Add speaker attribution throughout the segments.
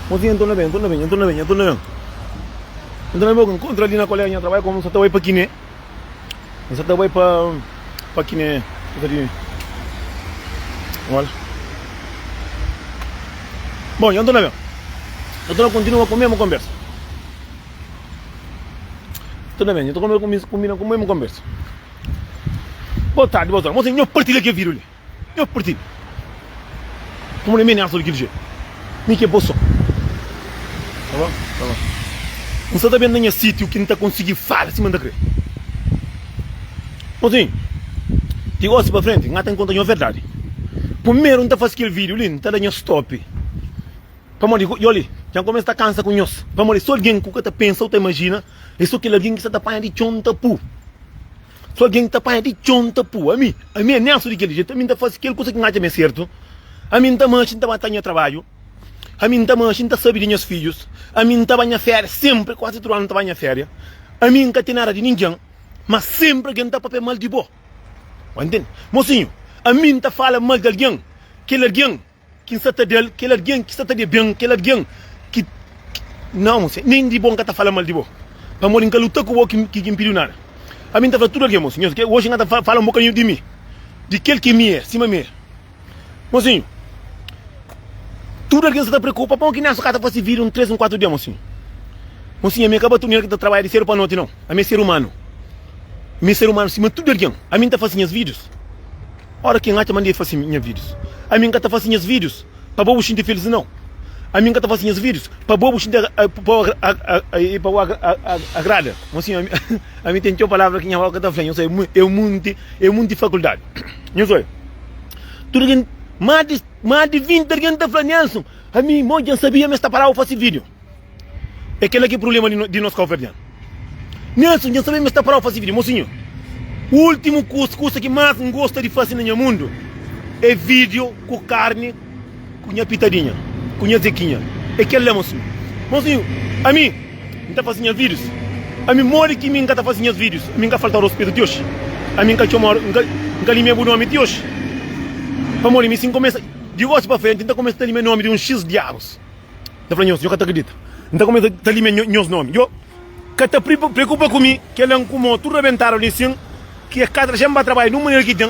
Speaker 1: Mozinha, N torna ben, N torna ben, N torna ben, N torna ben. N torna ben, N kontra li na kolega nha trabadju, komu N sa ta bai pa Kiné. N sa ta bai pa pa Kiné, kusa di Olha. Bon, N torna ben. N torna kontinua ku mesmu konbersa. N torna ben, N torna kombina ku mesmu konbersa. Boa tardi, boa tardi. Mozinha, nho partilha kel vídeo li. Nho partilha. Como nem ameaça daquele jeito. Mi que é bo som. Tá bom? Tá bom. Não está bem na minha sítio que não tá conseguir falar se manda crer. Mozinho, de gosto para frente, não tem conta nenhuma verdade. Primeiro não tá faz aquele vídeo ali, não tá dando stop. Pamodi, yo li, já começa ta cansa com nhos. Pamodi só alguém que ta pensa ou ta imagina, é só aquele alguém que está ta panha de tchon ta pu. So algen ki ta panha di txon ta pua. Ami, ami é Nelson di kel jetu. Ami N ta fase kel kusa ki N atxa ma é sertu. Ami N ta manxe, N ta ba ta nha trabadju. Ami N ta manxe, N ta sabe di nhas fidjus. Ami N ta ba nha féria senpri, kuazi tudu anu N ta ba nha féria. Ami N ka ten nada di ningen, ma senpri algen ta papia mal di bo. Bo ntende? Mosinhu, ami N ta fala mal di algen, kel algen. Ki N sa ta da-l, kel algen ki sa ta debe-m, kel algen ki. Nau, N nen di bo N ka ta fala mal di bo, pamodi N ka luta ku bo ki N pidiu nada. Ami N ta fla tudu algen, mosinhu, nhos, oji N ka ta fala un bokadinhu di mi, di kel ki mi é, sima mi é. Mosinhu, tudu algen sa ta preokupa pamodi ki Nelson ka ta fase vida un tres, un kuatu dia, mosinhu. Mosinhu, ami é ka batunera ki ta trabadja di sedu pa noti, nau. Ami é ser umanu. Mi é ser umanu sima tudu algen. Ami N ta fase nhas vidus. Ora ki N atxa ma N debe fase nha vídius. Ami N ka ta fase nhas vídius pa bo bu xinti filis nau. Ami N ka ta fase nhas vídius pa bo bu xinti pa bo agrada. Mosinhu, ami ami ten txeu palavra ki nha boka ta fla. Nhos sabe, é munti é munti fakuldadi. Nhos sabe, tudu algen, más di más di 20 algen ta fla, Nelson, ami mo dja N sabia ma es ta paraba fase vídiu. É kela ki é problema di nos kauverdianu. Nelson, dja N sabe ma es ta parau fase video. Mosinhu, ultimu kusa, kusa ki mas N gosta di fase na nha mundu é video ku karni, ku nha pitadinha, ku nha zekinha. É kela, mosinhu. Mosinhu, ami N ta fase nha videos. Ami modi ki mi N ka ta fase nhas videos? Ami N ka faltau respetu ti oxi. Ami N ka txomau, N ka, N ka limia bu nomi ti oxi. Pamodi mi si N kumesa, di gosi pa frenti N ta kumesa ta limia nomi di un xis diabus. Ta fla nhos, nho ka ta kridita. N ta kumesa ta limia nhos nomi. Nho ka ta preokupa ku mi, kel lan ku mo tudu rabentadu li sin, ki e ka ta dexa-m ba trabadja di un manera ki ten.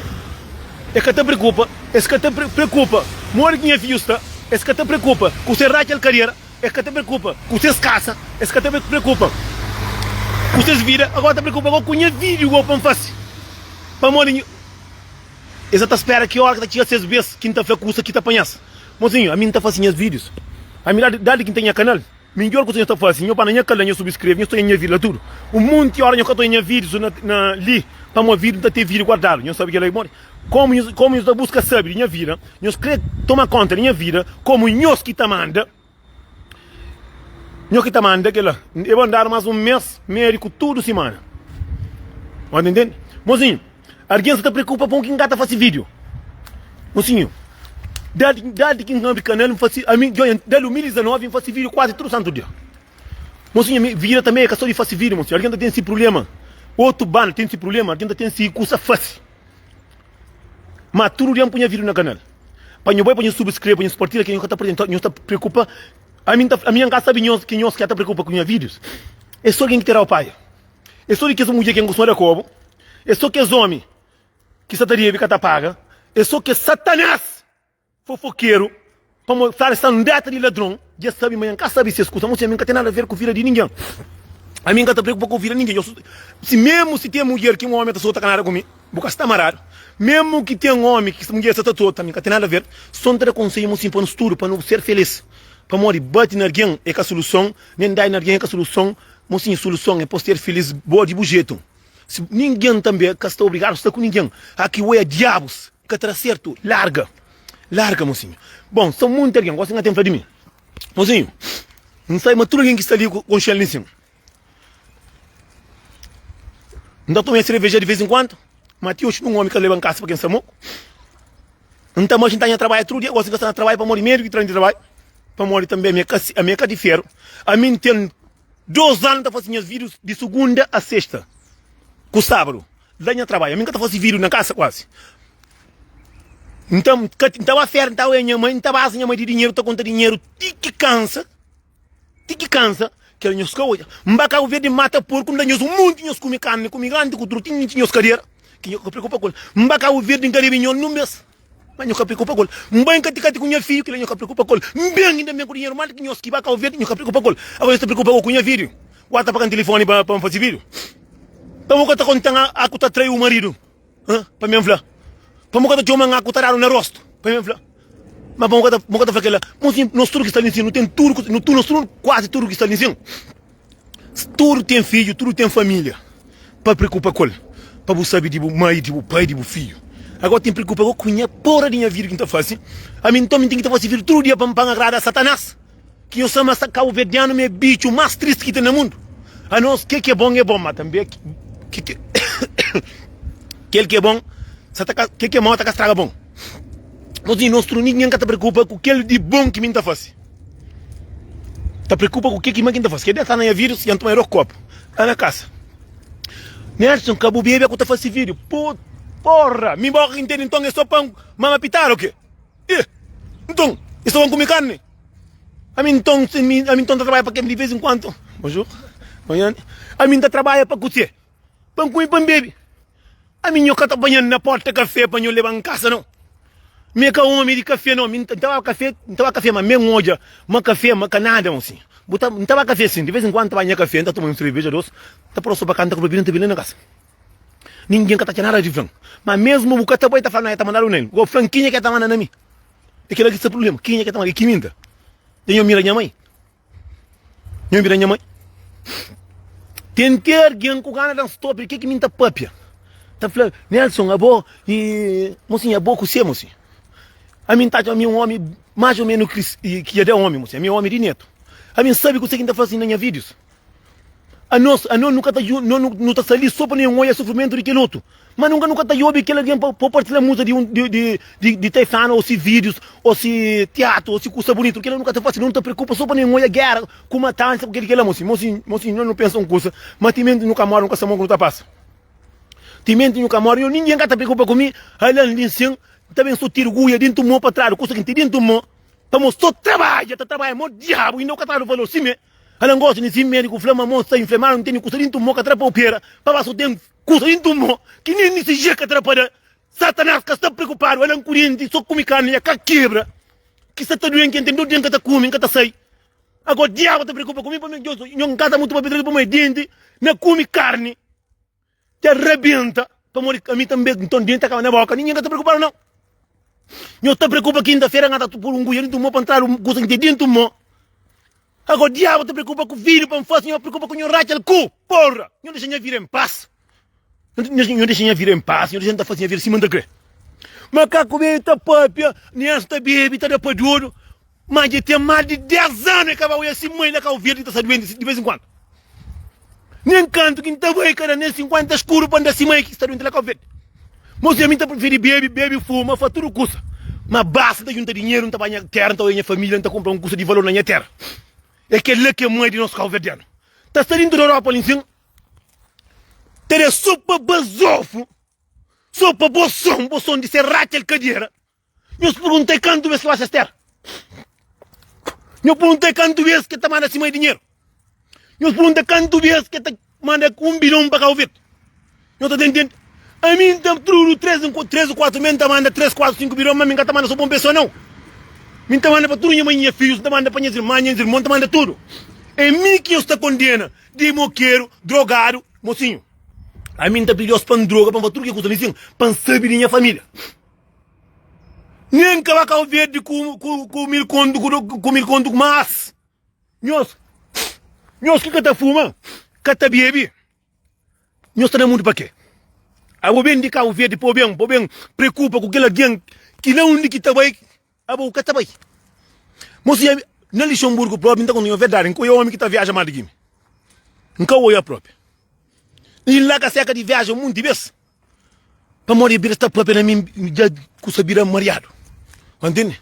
Speaker 1: E ka ta preokupa, es ka ta preokupa modi ki nha fidju sta, es ka ta preokupa ku se ratxa el kadera, es ka ta preokupa ku ses kasa, es ka ta preokupa ku ses vida. Agora ta preokupa go ku nha fidju go pa N fase. Pamodi es sa ta spera ki ora ki ta txiga ses bes ki N ta fla kusa ki ta panha-s. Mozinho, ami N ta fase nhas vídius. Ami la dadi ki N ten nha kanal, mindjor kusa nhos ta fase, nho ba na nha kanal, nho subskreve, nhos ta oia nha vídiu la tudu. Un monti ora nho ka ta oia nha vídius na na li, pamo vídiu N ta ten vídiu guardadu. Nhos sabe kela modi? Komu nhos komu nhos ta buska sabe di nha vida, nhos kre toma konta di nha vida komu nhos ki ta manda. Nho ki ta manda kela. E bon dadu mas un mes mediku tudu simana. Ó ta intende? Mozinho, algen sa ta preokupa pon ki N ka ta fasi video. Mozinho, dadi dadi ki N abri kanal N fasi ami djoia dali 2019 N fasi video kuazi tudu santu dia. Mozinho, ami vida tanbe e ka so di fasi video mozinho. Algen ta ten si prublema, otu banda ten si prublema, algen ta ten si kusa fasi. Ma tudu dia N pui nha video na kanal. Pa nho bai pa nho subscreve pa nho partilha ki nho ka ta prende nho ta preocupa ami nta ami nka sabi nho ki nho ka ta preocupa ku nha videos é so alguém ki terau paia é so di kes mudjer ki ngostuma da kobu é so kes omi ki sa ta debe ka ta paga é so kes satanás fofokeru pamo fla sta ndeta di ladron dja sabi ma nha nka sabi ses kusa mo si ami nka ten nada ver ku vida di ninguém ami nka ta preocupa ku vida ninguém si mesmo si ten mudjer ki un omi ta sota ka nada ku mi. Bu ka sta maradu. Memu ki ten omi ki mudjer sa ta trota, mi ka ten nada ver. So N ta da konsedju mo sin pa nu studu, pa nu ser felis. Pamodi bati na argen e ka suluson, nen dai na argen e ka suluson. Mo sin suluson e pa ser felis bo di bu jetu. Si ningen tanbe ka sta obrigadu sta ku ningen. A ki oia diabus ka ta da sertu, larga. Larga mosinhu. Bon, sta munti argen, gosi N ka ten fla di mi. Mosinhu, N sabe ma tudu argen ki sta li konxe-l li sin. N ta toma cerveja di vez en kuandu, ma ti oxi nun omi ka leba-m kasa pa ken sta moku. N ta maxa, N ta nha trabadja tudu dia, gosi N ka sta na trabadja pamodi medu ki tra-m di trabadju, pamodi tanbe ami é ka ami é ka di feru. Ami N ten dos anu ta fasi nhas videos di sugunda a sexta ku sabadu la nha trabadju. Ami N ka ta fasi video na kasa kuasi. N ta, n ta ba fera, n ta oia nha mai, n ta baza nha mai di dinheru, ta konta dinheru ti ki kansa, ti ki kansa, kel nhos ka odja. N ba Kabu Verdi, n mata porku, n da nhos un monti, nhos kume karni, kume grandi ku truti, n intxi nhos kadera, ki nhos ka preokupa ku el. N ba Kabu Verdi, n ka debe nhos nun bes, ma nhos ka preokupa ku el. N bai, n kati kati ku nha fidju, kila nhos ka preokupa ku el. N ben, inda n ben ku dinheru más di ki nhos ki ba Kabu Verdi, nhos ka preokupa ku el. Agora nhos ta preokupa ku nha fidju. Wa ta paga-m tilifoni pa pa N fase vídiu? Pa bo ka ta konta-m a ku ta trai u maridu? Hã? Pa mi N fla. Pa bo ka ta txoma-m a ku ta dadu na rostu? Pa mi N fla. Ma pa bo ka ta, bo ka ta fla kel-la. Mo sin, nos tudu ki sta li nsin, nu ten tudu ku, nu tudu, nos tudu, kuazi tudu ki sta li nsin, tudu ten fidju, tudu ten família pa preokupa ku el, pa bu sabe di bu mai, di bu pai, di bu fidju. Agora ten preokupa ku nha pora di nha vida ki N ta fase. Ami nton, mi ten ki ta fase vídiu tudu dia pa N agrada Satanás? Ki nhos ama sta kabuverdianu ma é bitxu más tristi ki ten na mundu. Anos ke ki é bon é bon, ma tanbe ke ki kel ki é bon sa ta ka ke ki é mau ta ka straga bon. Nos di nos tudu ningen ka ta preokupa ku kel di bon ki mi ta fase. Ta preokupa ku ke ki ma ki N ta fase. Ke dia ta na nha vida si N toma dos kopu la na kasa. Nelson ka bu bebe ku ta fase video. Porra! Mi boka ki N tene nton é so pa mama pitadu o ke? Ih! Nton, es ta ben kume karni? Ami nton, ami, ami nton ta trabadja pa kem di vez en kuantu. Bonjour. Manhan. Ami nta trabadja pa kuse? Pa N kume, pa N bebe. Ami nho ka ta panha-m na porta kafe pa nho leba-m kasa, nau. Mi é ka omi di kafe, nau. Mi N ta ba kafe, N ta ba kafe, ma mi N odja ma kafe ma ka nada, mon sinhor. Bu ta, N ta ba kafe sin, di vez en kuantu N ta ba nha kafe, N ta toma un serveja, dos, N ta pora so pa ka, N ta kume bebida, N ta bebe la na kasa. Ningen ka ta atxa nada di fla-m. Ma mesmu bu ka ta bai ta fla, na, e ta mandadu na el. Go fla-m kenha ke ta manda na mi. É kila ki sta prublema. Kenha ke ta manda? É ki mi nta. Dja nho mira nha mai. Nho mira nha mai. Ten te argen ku gana dan stop di ke ki mi nta papia. Ta fla, Nelson, abo e mosinha, abo ku se mosinha. Ami nta atxa ami un omi mais ou menos ki dja da omi mosinha. Ami é omi di netu. Ami nsabi kuse ki nta fla si na nha videos. Anos, anos nu ka ta no, nu ta sta li so pa nu oia sufrimentu di kel otu. Ma nunka nu ka ta obi kel algen pa pa partilha muza di un di di di, di Taifana o si videos o si teatru o si kusa bunitu. Kila nu ka ta fasi, nu ta preokupa so pa nu oia gera ku matansa ku kel kila mosi. Mosi, mosi, no pensa un kusa, ma timenti nu ka mori nu ka sa mo ku nu ta pasa. Timenti nu ka mori, ningen ka ta preokupa ku mi, alan li nsin, N ta ben so tirguia dintu mo pa tradu kusa ki N ten dintu mo. Pamo so trabadja, ta trabadja mo diabu, inda u ka tradu valor sime. Ala N gosta di si mediku fla ma mo sta inflemadu, N tene kusa dintu mo ka tra pa opera, pa ba so ten kusa dintu mo ki nen ni si je ka tra pa da. Satanas ka sta preokupadu, ala N ku denti so kume karni ya ka kebra, ki sta ta duen ki N ten dor di N ka ta kume, N ka ta sai. Ago diabu ta preokupa ku mi pa mi, nho N ka ta mutu pa pamodi denti na kume karni. Ta rabenta pamodi ami tanbe nton denti ta kaba na boka ningen ka ta preokupadu nau nho ta preokupa kinta fera nga ta pur un guia dintu mo pa ntradu un kusa ki ten dintu mo ago diabu ta preokupa ku video pa nfasi nho preokupa ku nho ratxa-l ku porra nho dexa nha vida en pas nho dexa nha vida en pas nho dexa nta fasi nha vida sima nta kre makaku bebe ta papia Nelson ta bebe ta da pa dodu Ma dja ten más di 10 anu e ka ba oia si mãe na Kau Verdi ta sta duenti di vez en kuandu. Nen kantu ki N ta bai ka da nen 50 skuru pa N da si mãe ki sta duenti la Kau Verdi. Mosi ami N ta prifiri bebe, bebe, fuma, faz tudu kusa. Ma basta N ta junta dinheru, N ta bai nha tera, N ta oia nha familia, N ta kunpra un kusa di valor na nha tera. É kel-la ki é mãe di nos kauverdianu. Ta sta dintu di Europa li nsin, ta da so pa bazofu, so pa boson, boson di se ratxa el kadera. Nhos pergunta-i kantu bes ki ba ses tera. Nhos pergunta-i kantu bes ki ta manda si mai dinheru. Nhos pergunta kantu bes ki ta manda un bilhon pa Kau Verdi. Nhos ta tentende? Ami N ta tudu 3 en 3 o 4 mes N ta manda 3, 4, 5 bilhon, ma mi N ka ta manda so pa un pesoa nau. Mi N ta manda pa tudu nha mai, nha fidjus, N ta manda pa nhas irman, nhas irmon, N ta manda tudu. É mi ki nhos ta kondena di mokeru, drogadu, mosinhu. Ami N ta pidi Deus pa N droga, pa N faz tudu ki kusa li sin, pa N sabi di nha familia. Nen ka ba Kau Verdi ku, ku, ku mil kontu, ku, ku mil kontu mas. Nhos, nhos ki ka ta fuma, ka ta bebe, nhos ta na mundu pa ke? Abo ben di Kau Verdi pa bo ben, pa bo ben preokupa ku kel algen ki la undi ki ta bai, abo ka ta bai. Mosi, na Luxemburgo propi, N ta konta nhos verdadi, N ka oia omi ki ta viaja mas di ki mi. N ka oia propi. I la ka seka di viaja munti bes. Pamodi e bira sta papia na mi dja kusa bira mariadu. Ma ntende?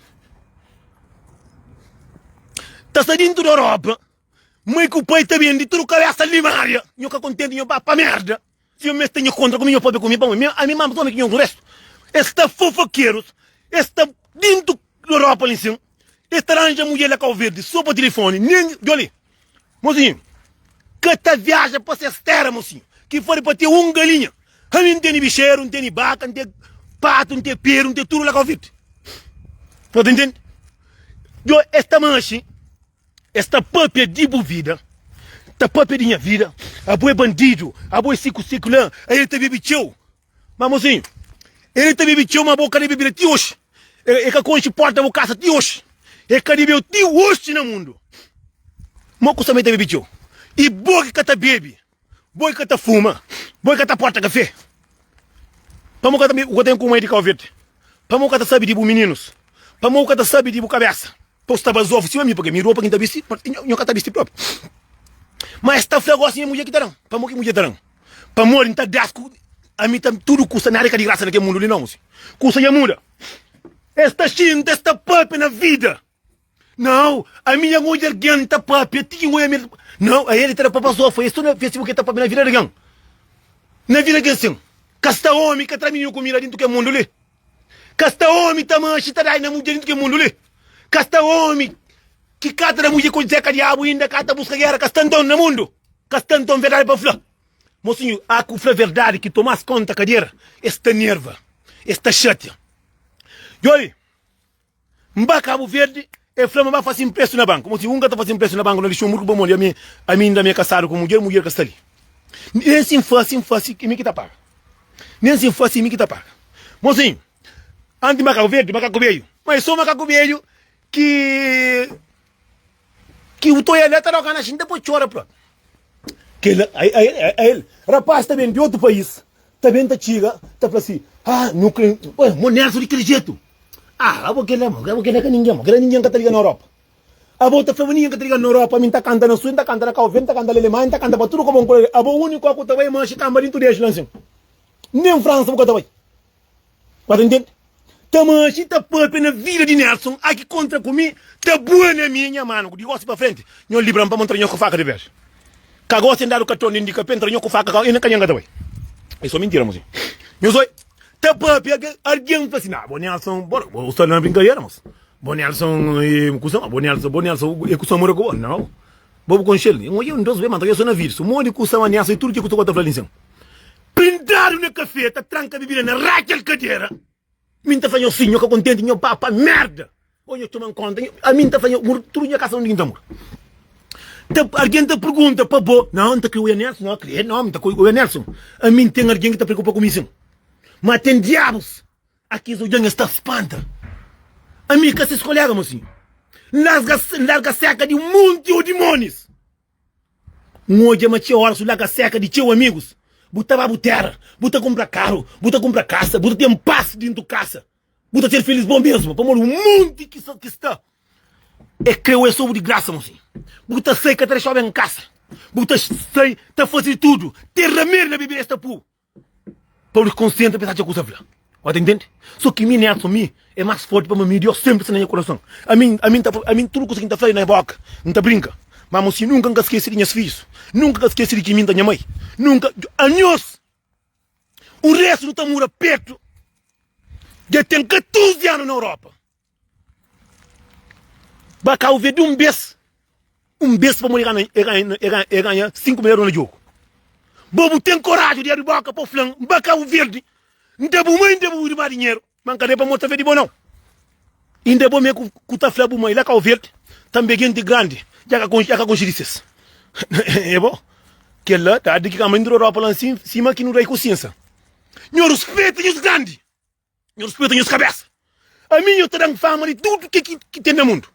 Speaker 1: Ta sta dintu di Europa, mai ku pai ta bendi tudu kabesa limaria. Nho ka kontenti, nho ba pa merda. Si nho meste nho kontra ku mi, nho papia ku mi, pamodi mi ami mas omi ki nho ku restu. Es sta fofokerus. Es sta dintu Europa li sin, es ta ranja mudjer la Kau Verdi so pa tilifoni, nen djoli mosinhu ka ta viaja pa ses tera mosinhu, ki fari pa ten un galinha. Ami N tene bixeru, N tene baka, N ten patu, N ten peru, N ten tudu la Kau Verdi. Bo ta intende? Djo es ta manxi, es ta papia di bu vida, ta papia di nha vida, abo é bandidu, abo é si ku si ku la, el ta bebe txeu. Ma mosinhu, el ta bebe txeu, ma bo ka debe bira ti oxi. E ka konxe porta bu kasa ti oxi. E ka debeu ti oxi na mundu. Mo ku sta ma e ta bebe txeu. I bo ki ka ta bebe, bo ki ka ta fuma, bo ki ka ta porta kafe. Pamo ka ta bu ka ten ku mai di Kau Verdi. Pamo ka ta sabi di bu mininus. Pamo ka ta sabi di bu kabesa. Pa bu sta bazofu sima mi, purke mi ropa ki N ta bisti, nho ka ta bisti propi. Ma es ta fla gosi nha mudjer ki ta dan. Pamo ki mudjer ta dan? Pamodi N ta das ku ami ta tudu kusa nada ka di grasa na kel mundu li nau. Kusa dja muda. Es ta xinta es ta papia na vida. Nau, ami dja N odja algen ta papia ti ki N odja mi. Nau, ael ta da pa bazofa. Es sta na Facebook e ta papia na vida di algen. Na vida di algen sin. Ka sta omi ka tra mininu kumida dintu kel mundu li. Ka sta omi ta manxi ta dai na mudjer dintu kel mundu li. Ka sta omi ki ka ta da mudjer ku zeka diabu inda ka ta buska gera. Ka sta nton na mundu. Ka sta nton verdadi pa fla. Mosinhu, a ku fla verdadi ki Tomás konta kadera, es ta nerva, es ta xatia. Djobe, N ba Kabu Verdi, e fla ma ba fase inprestu na banku. Mosinhu, un ka ta fase inprestu na banku na Lixonburgu pamodi ami, ami inda mi é kasadu ku mudjer, mudjer ka sta li. Nen si N fase, N fase, mi ki ta paga. Nen si N fase, mi ki ta paga. Mosinhu, anti N ba Kabu Verdi, makaku bedju, ma é so makaku bedju ki. Ki bu ta oia la ta da gana xinta pa txora propi. Kel el rapaz ta ben di otu país ta ben ta txiga ta fla si ah nu kre oi mo Nelson di kel jetu ah abo kel la mo abo kel la ka ningen mo kel la ningen ka ta liga na Europa abo ta fla ma ningen ka ta liga na Europa ami nta kanta na Suíça nta kanta na Cabo Verde nta kanta na Alemanha nta kanta pa tudu kobon abo uniku ku ta bai manxi kamba dintu di eixu la nsin nen França bu ka ta bai. Ba ta ntende? Ta manxi ta papia na vida di Nelson aki kontra ku mi ta bua na mi nha manu di gosi pa frenti nho libra-m pa mo ntra nho ku faka di bes ka gosi N dadu karton di indika pe ntra nho ku faka ka ka nha ka ta bai é so mintira mosinhu nho soi ta papia ke algen fla si na bo Nelson bo bo sta na brinkadera mos bo Nelson e kusa bo Nelson bo Nelson e kusa mora ku bo nau bo bu konxel N odja un dos be ma nta so na vida so modi kusa ma Nelson e tudu ke kusa ku ta fla li nsin. Prindadu na kafé ta tranka bibida na ratxa-l kadera. Mi N ta fla nho si, nho ka kontenti, nho ba pa merda. Ô nho txoma-m konta, nho, ami N ta fla nho, mur, tudu nha kasa undi ki N ta mura. Ta, algen ta pergunta pa bo, Nau, N ta kre oia Nelson, nau, kre, nau, N ta kre oia Nelson. Ami N ten algen ki ta preokupa ku mi sin. Ma ten diabus, aki es odja-m es ta spanta. Ami ka ses kolega, mosinhu. N larga, N larga seka di un monti ô dimonis. N odja ma txeu óras su larga seka di txeu amigus. Bu ta ba bu téra, bu ta kunpra karu, bu ta kunpra kasa, bu ta ten pas dintu kasa, bu ta ser filis bo mesmu, pamodi un monti ki sta ki sta e kreu é so bu di grasa, mosinhu. Bu ta sai ka ta dexau ben kasa, bu ta sai ta fasi di tudu, ten ramedi na bebida es ta pui. Pa bu konsentra pa es atxa kusa fla. Bo ta intende? So ki mi Nelson mi é mas forti pamodi mi Deus sempri sta na nha kurason. Ami ami nta ami tudu kusa ki nta fla é na boka. Nta brinka. Ma mo si nunka nka skesi di nhas fidjus. Nunka nka skesi di ki mi nta nha mai. Nunka anhos un restu nu ta mura pertu dja ten 14 anu na Europa. Ba Cabo Verde un bes, un bes pamodi e ganha, e ganha, e ganha 5 mil euro na jogo. Bo bu ten koraju di abri boka pa flan, ba Cabo Verde, N da bu mai, N da bu irma dinheru, ma N ka da pa mostra fe di bo nau. Inda bo me ku, ku ta fla bu mai la Cabo Verde, tambe genti grandi dja ka konxi, dja ka konxi di ses. E bo? Kela ta di ki kamba intra Europa lan sin, sima ki nu dai ku sinsa. Nho ruspeta nhos grandi. Nho ruspeta nhos kabesa. Ami nho ta dan fama di tudu ke ki ten na mundu.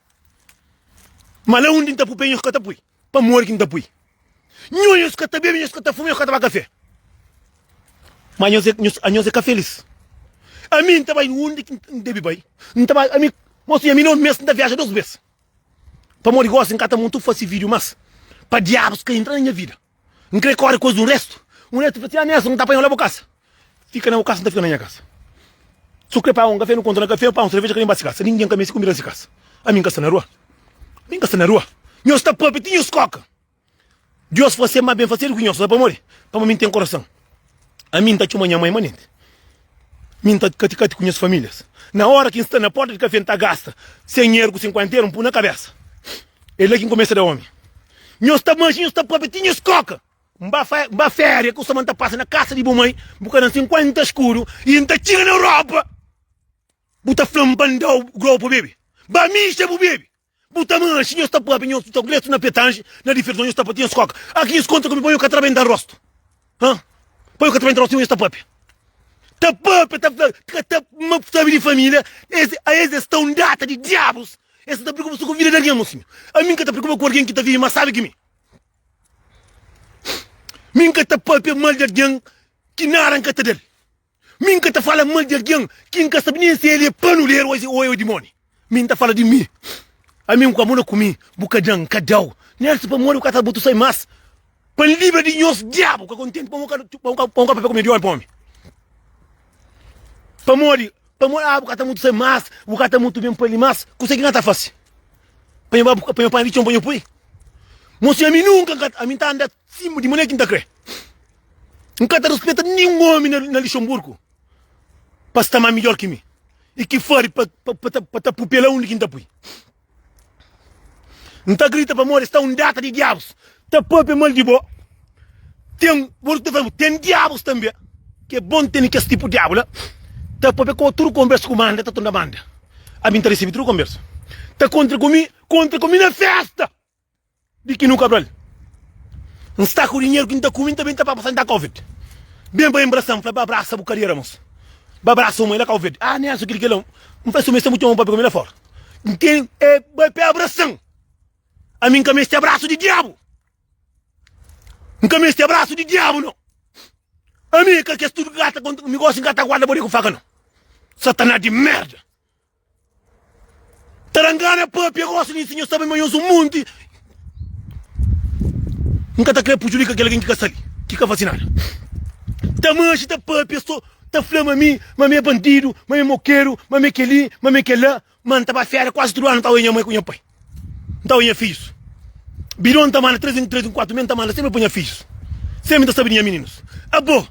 Speaker 1: Ma la undi N ta pui pe, nhos ka ta pui. Pamodi ki N ta pui? Nho, nhos ka ta bebe, nhos ka ta fuma, nhos ka ta ba kafé. Ma nhos é, nhos, anhos é ka felis. Ami N ta bai undi ki N debe bai. N ta bai, ami, mosinhu, ami na un mes N ta viaja dos bes. Pamodi gosi N ka ta mutu fasi vídiu mas, pa diabus ka entra na nha vida. N kre kore ku es un restu. Un restu fla si, Ah, Nelson, N ta panha-u la bu kasa. Fika na bu kasa, N ta fika na nha kasa. Si bu kre paga un kafe, nu kontra na kafe, paga un serveja, ka nen ba si kasa. Ningen ka meste kunbida na si kasa. Ami N ka sta na rua. Ami N ka sta na rua. Nhos ta papia ti nhos koka. Dios fase ma ben fasedu ku nhos. Sabe pamodi? Pamodi mi N ten korason. Ami N ta txoma nha mai manenti. Mi N ta kati-kati ku nhas famílias. Na óra ki N sta na pórta di kafé N ta gasta 100 eru ku 50 eru N pui na kabésa. É la ki N kumesa da ómi. Nhos ta manxe, nhos ta pâpia ti nhos koka. N ba N ba féria ku sama N ta pasa na kasa di bu mai, bu ka da-m 50 skudu i N ta txiga na Europa. Bu ta fla-m pa N da-u grou pa bebe? Ba mixa bu bebe! Bu ta manxe, nhos ta papia, nhos ta gretu na petange, na diferson, nhos ta papia, nhos koka. Aki nhos kontra ku mi pa nho ka trabenta rostu. Ha? Pa nho ka trabenta rostu, nhos ta papia. Ta papia, ta fla, ka ta sabe di familia, es, a es es ta un data di diabus. Es ta preokupa so ku vida di algen, mosinhu. Ami N ka ta preokupa ku algen ki ta vive mas sabi ki mi. Mi N ka ta papia mal di algen ki nada N ka ta da-l. Mi N ka ta fala mal di algen ki N ka sabe nen si el é panuleru ô é dimóni. Mi N ta fala di mi. Ami N ku amo na ku mi, bu ka da-m, N ka da-u. Nelson, pamodi bu ka ta bu ta sai más pa N libra di nhos diabu. Ka kontenti pa N ka papia ku mi di ómi pa ómi. Pamodi, pamodi, ah, bu ka ta mutu sai más, bu ka ta mutu ben pa li más. Kuzê ki N ka ta fase? Pa nho ba, pa nho panha di txon pa nho pui? Mosinhu, ami nunka N ka, ami N ta anda sima di manera ki N ta kre. N ka ta ruspeta ninhun omi na Luxemburgu pa sta más midjór ki mi i ki fari pa ta pupia la undi ki N ta pui. N ta grita pamodi sta un data di diabus ta pâpia mal di bo. Ten, ten diabus tanbê ki é bon tene kes tipu diabu la ta pâpia ku bo tudu konbersu ku manda ta torna manda. Ami N ta resebe tudu konbersu. Ta kontra ku mi, kontra ku mi na festa! Di ki nu Cabral N sta ku dinheru ki N ta kume N ta ben ta papa sa N ta Covid Ben pa embrasa-m Fla ba abrasa bu kadera mos Ba abrasa uma la Cabo Verde Ah Nelson kili kila N fla si bu meste bu txoma-m papia ku mi la fora N ten e bai pa abrasa-m Ami N ka meste abrasu di diabu N ka meste abrasu di diabu no Ami e ka kes tudu gata kontra mi gosi N ka ta guarda bode ku faka no Sataná di merda. Tarangana papia gosi li si nhos sabe ma nhos un munti N ka ta kre prejudika kel algen ki ka sta li ki ka fasi nada Ta manxi ta papia so ta fla ma mi ma mi é bandidu ma mi é mokeru ma mi é keli ma mi é kela ma N ta ba feria kuazi tudu anu N ta oia nha mai ku nha pai N ta oia nha fidjus Bidon ta manda 3 en 3 en 4 mes N ta manda senpri pa nha fidjus Senpri N ta sabe di nha mininus Abo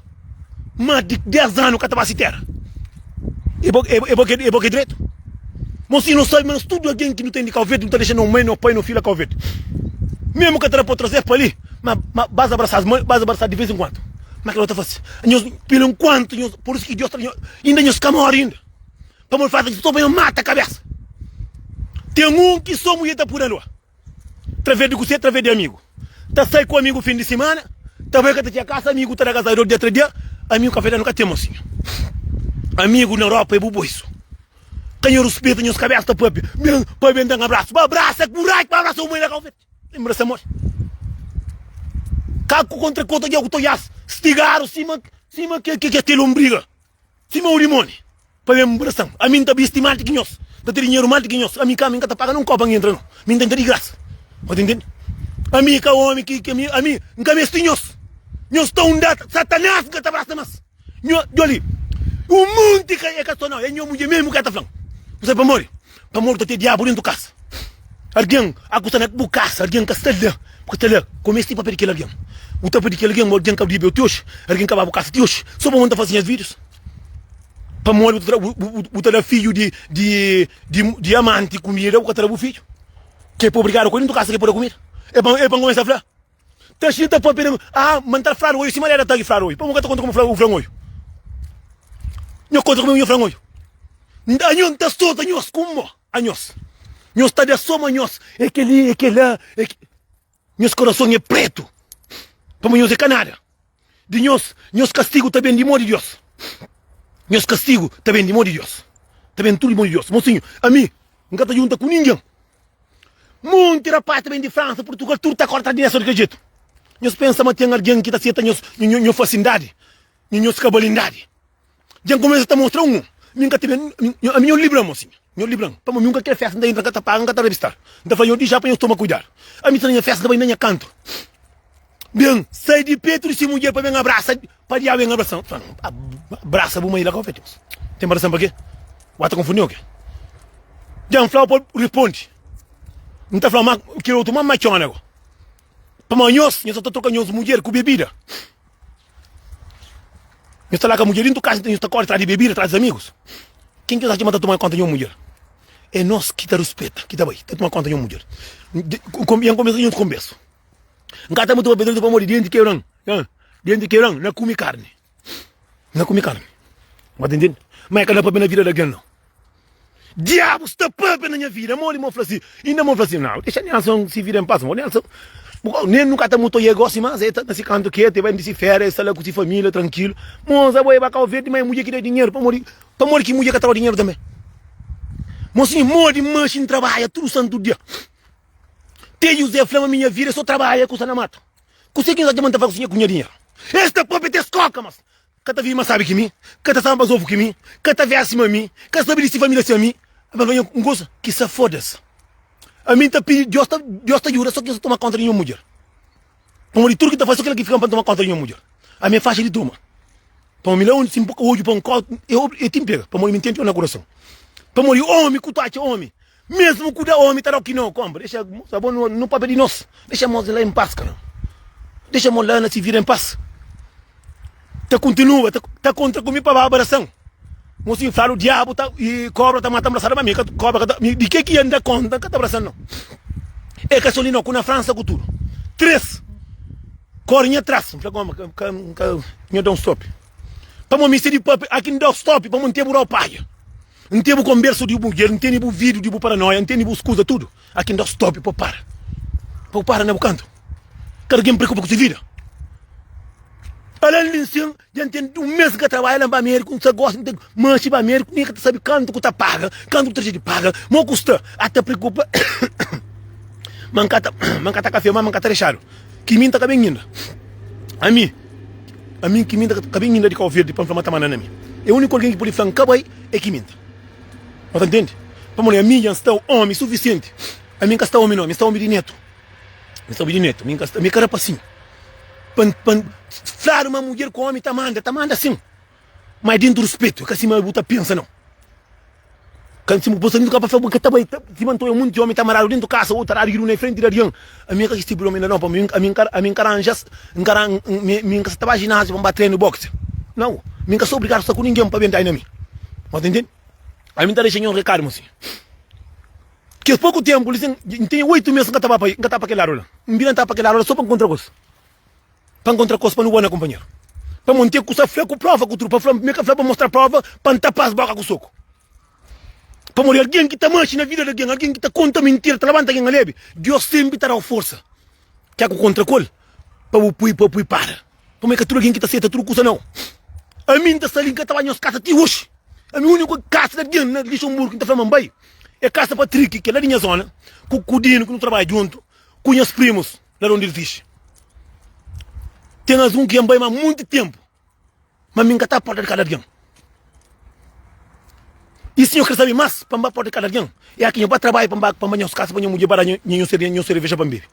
Speaker 1: Más di 10 anu ka ta ba si tera E bo e bo e bo ke dretu Mo si no sabe ma nos tudu algen ki nu ten di Kau Verdi nu ta dexa no mai no pai no fidju la Kau Verdi Mesmu ka ta da pa traze pa li ma ma bas abrasas ma bas abrasas di vez en kuantu Ma kila ta fasi nhos pila enkuantu nhos por isu ki Dios ta nhos inda nhos ka mori inda Pamodi fasi so pa nhos mata kabesa Ten un ki so mudjer ta pui na lua. Traves di kusé? Traves di amigu. Ta sai ku amigu fin di simana, ta bai ka ta txega kasa, amigu ta da gazador dia tra dia, amigu ka fla nu ka ten mosinhu. Amigu na Europa é bu boisu. Ka nho ruspeta nhos kabesa ta papia, ben pa ben dan abrasu. Ba abrasa ku rai, ba abrasa bu mai na Kau Verde. Lembra-se modi. Ka ku kontra ku otu dia ku ta oias stigaru sima sima ke ke ke lombriga. Sima un dimoni pa ben brasan. Ami N ta bisti mal di ki nhos, N ta ten dinheru mal di ki nhos. Ami ka, ami N ka ta paga nen un kopa N entra no. Mi N ta entra di grasa. Bo ta intende? Ami ka omi ki, ki ami, ami N ka mesti nhos. Nhos ta un data, Satanás N ka ta brasa mas. Nho, djo li, un monti ka, e ka so nau, e nho mudjer mesmu ka ta flan. Bu sabe pamodi? Pamodi ta ten diabu dentu kasa. Algen a ku sta na bu kasa, algen ka sta la, bu ka sta la, ku mesti papia di kel algen. Bu ta papia di kel algen, ma algen ka dibeu ti oji, algen ka ba bu kasa ti oji. So pamodi bu ta fasi nhas videos? Pamodi bu ta bu, bu ta da fidju di, di, di, di amanti kumida, bu ka ta da bu fidju. Ke pa obrigadu ku el dentu kasa ke pa da kumida. E pa, e pa N kumesa fla. Ta xinta papia na ah, ma N ta fladu oju sima Leda ta fladu oju. Pamodi bu ka ta konta kuma u fla-m oju? Nho konta kuma nho fla-m oju. Anho N ta sota nhos ku mo. Anhos, nhos ta da so ma nhos é kel-li, é kel-la, é ke. Nhos korason é pretu, pamodi nhos é ka nada. Di nhos, nhos kastigu ta ben di mô di Diós. Nhos kastigu ta ben di mô di Diós. Ta ben tudu di mô di Diós. Mosinhu, ami, N ka ta djunta ku ningen. Monti rapaz ta ben di Fransa, Purtugal, tudu ta korta di di kel jetu. Nhos pensa ma ten algen ki ta seta nhos, nho fasindadi, nho kabalindadi. Dja N kumesa ta mostra un, mi N ka tene, ami nho libra-m, mosinhu, nho libra-m, pamodi mi N ka kre festa, N ta entra, N ka ta paga, N ka ta rabista. N ta fla nho di ja pa nho toma kuidadu. Ami N sta na nha festa, N ta bai na nha kantu. Ben sai di petu di si mudjer pa ben abrasa, pa diabu ben abrasa-m. Fla, abrasa bu mai la ka ofeti, mosinhu. Ten abrasa-m pa ke? Ba ta konfundi o ke? Dja N fla-u pa riponde. N ta fla ma kel otu ma matxona go. Pamodi nhos, nhos sa ta troka nhos mudjer ku bebida. Nhos ta larga mudjer dintu kasa nton nhos ta kori tras di bebida, tras di amigus. Ken ki nhos atxa ma ta toma konta di nhos mudjer? É nos ki ta ruspeta, ki ta bai ta toma konta di nhos mudjer. N kumesa nhos konbersu. N ka ta mutu papia dretu pamodi denti kebra-m, denti kebra-m na kume karni. Na kume karni. Bu ta intende? Ma e ka na papia na vida di algen nau. Diabu sta papia na nha vida. Modi mo fla si? Inda mo fla si, nau, dexa Nelson si vida en pas. Mo Nelson, nen nu ka ta mutu oia gosi mas, e ta na si kantu ketu, e bai di si feria, e sta la ku si familia trankilu. Moza, bo e ba Kau Verdi, ma e mudjer ki da dinheru. Pamodi, pamodi ki mudjer ka ta dau dinheru tanbe? Mosinhu, modi manxi N trabadja tudu santu dia. Te José fla ma mi nha vida é so trabadja ku sta na matu. Kuse ki N sa ma N ta fla ku nha dinheru? Es ta papia te es koka, mas ka ta vive más sabi ki mi, ka ta sabe más ovu ki mi, ka ta veste sima mi, ka sabe di si familia sima mi. Ma fla nha un kusa, ki sa foda-s. Ami N ta pidi Dios ta Dios ta djuda so ki N sa toma konta di nha mudjer. Pamodi tudu ki N ta fase so kila ki fika pa N toma konta di nha mudjer. Ami é faxi di toma. Pamodi mi la undi si N poi odju pa N ko e ti N pega. Pamodi mi N ten txeu na kurason. Pamodi omi ku ta atxa omi Mesmu ku da omi ta dau ki no konpra dexa mosa bo no papia di nos dexa mos la em pas karam dexa mos la na si vida em pas ta kontinua ta ta kontra ku mi pa ba abrasan mosinhu flalu diabu ta i kobra ta mata abrasadu ma mi ka kobra ka ta mi di ke ki N da konta ka ta abrasan no e ka so li no ku na fransa ku tudu 3 kori nha tras N fla koma ka ka ka nho da un stop pamo mi si di papia aki N dau stop pamo N tebu dau paia. N ten bu konbersu di bu mudjer, N tene bu vidiu di bu paranoia, N tene bus kuza tudu. Aki N da stop pa bu para. Pa bu para na bu kantu. Kada algen preokupa ku si vida. Ala li nsin, dja N ten un mes N ka trabadja la N ba Ameriku, N sta gosi N ta manxi ba Ameriku, nen ka ta sabi kantu ku ta paga, kantu ku ta dexa di paga, mo ku sta a ta preokupa ma N ka ta ma N ka ta kafé, ma N ka ta dexadu. Ki mi N ta ka ben inda. Ami. Ami ki minta ka ben inda di Kau Verdi pa N fla ma ta manda na mi. É úniku algen ki pode fla N ka bai é ki minta. Bo ta ntende? Pamodi ami dja N sta ómi sufisienti. Ami N ka sta ómi no, mi sta ómi di netu. Mi sta ómi di netu, mi N ka sta, mi é ka rapasinhu. Pa N, pa N fladu ma mudjer ku ómi ta manda, ta manda sin. Ma é dentu ruspetu, é ka sima bu ta pensa nau. Ka sima bu sta ka pa fla bu ka ta bai, sima nton é munti omi ta maradu dentu kasa ou ta dadu gidu na frenti di algen. Ami ka ki tipu di omi la nau, pamodi ami N ka ami N ka ranja N ka ran mi N ka sa ta ba jináziu pa N ba trenu boxe. Nau, mi N ka sta obrigadu sta ku ningen pa ben dai na mi. Bo ta ntende? Ami N ta dexa nha un rekadu mosinhu. Kes poku tempu li sin, N tene 8 mes N ka ta ba pa N ka ta pa kel ladu la. N bira N ta pa kel ladu la so pa N kontra ku es. Pa nkontra kos pa nu bai na kunpanheru. Pamodi N ten kusa fla ku prova ku tudu pa fla, mi ka fla pa mostra prova pa N tapa-s boka ku soku. Pamodi algen ki ta manxi na vida di algen, algen ki ta konta mintira, ta labanta algen alebi, Deus senpri ta da-u forsa ke ku kontra ku el pa bu pui pa pui para. Pamodi ka tudu algen ki ta seta tudu kusa nau. Ami N ta sta li N ka ta bai nhos kasa ti oxi. Ami uniku kasa di algen na Lixonburgu ki N ta fla ma N bai é kasa Patriki ki é la di nha zona ku ku Dinu ki nu trabadja djuntu ku nhas primus. Ladron di fixi. Ten algun ki N bai ma monti tenpu, ma mi N ka ta porta di kada algen. I si nho kre sabe mas pa N ba porta di kada algen, e aki nho ba trabadja pa N ba pa N ba nhos kasa pa nho mudjer ba da nho nho sereveja pa N bebe.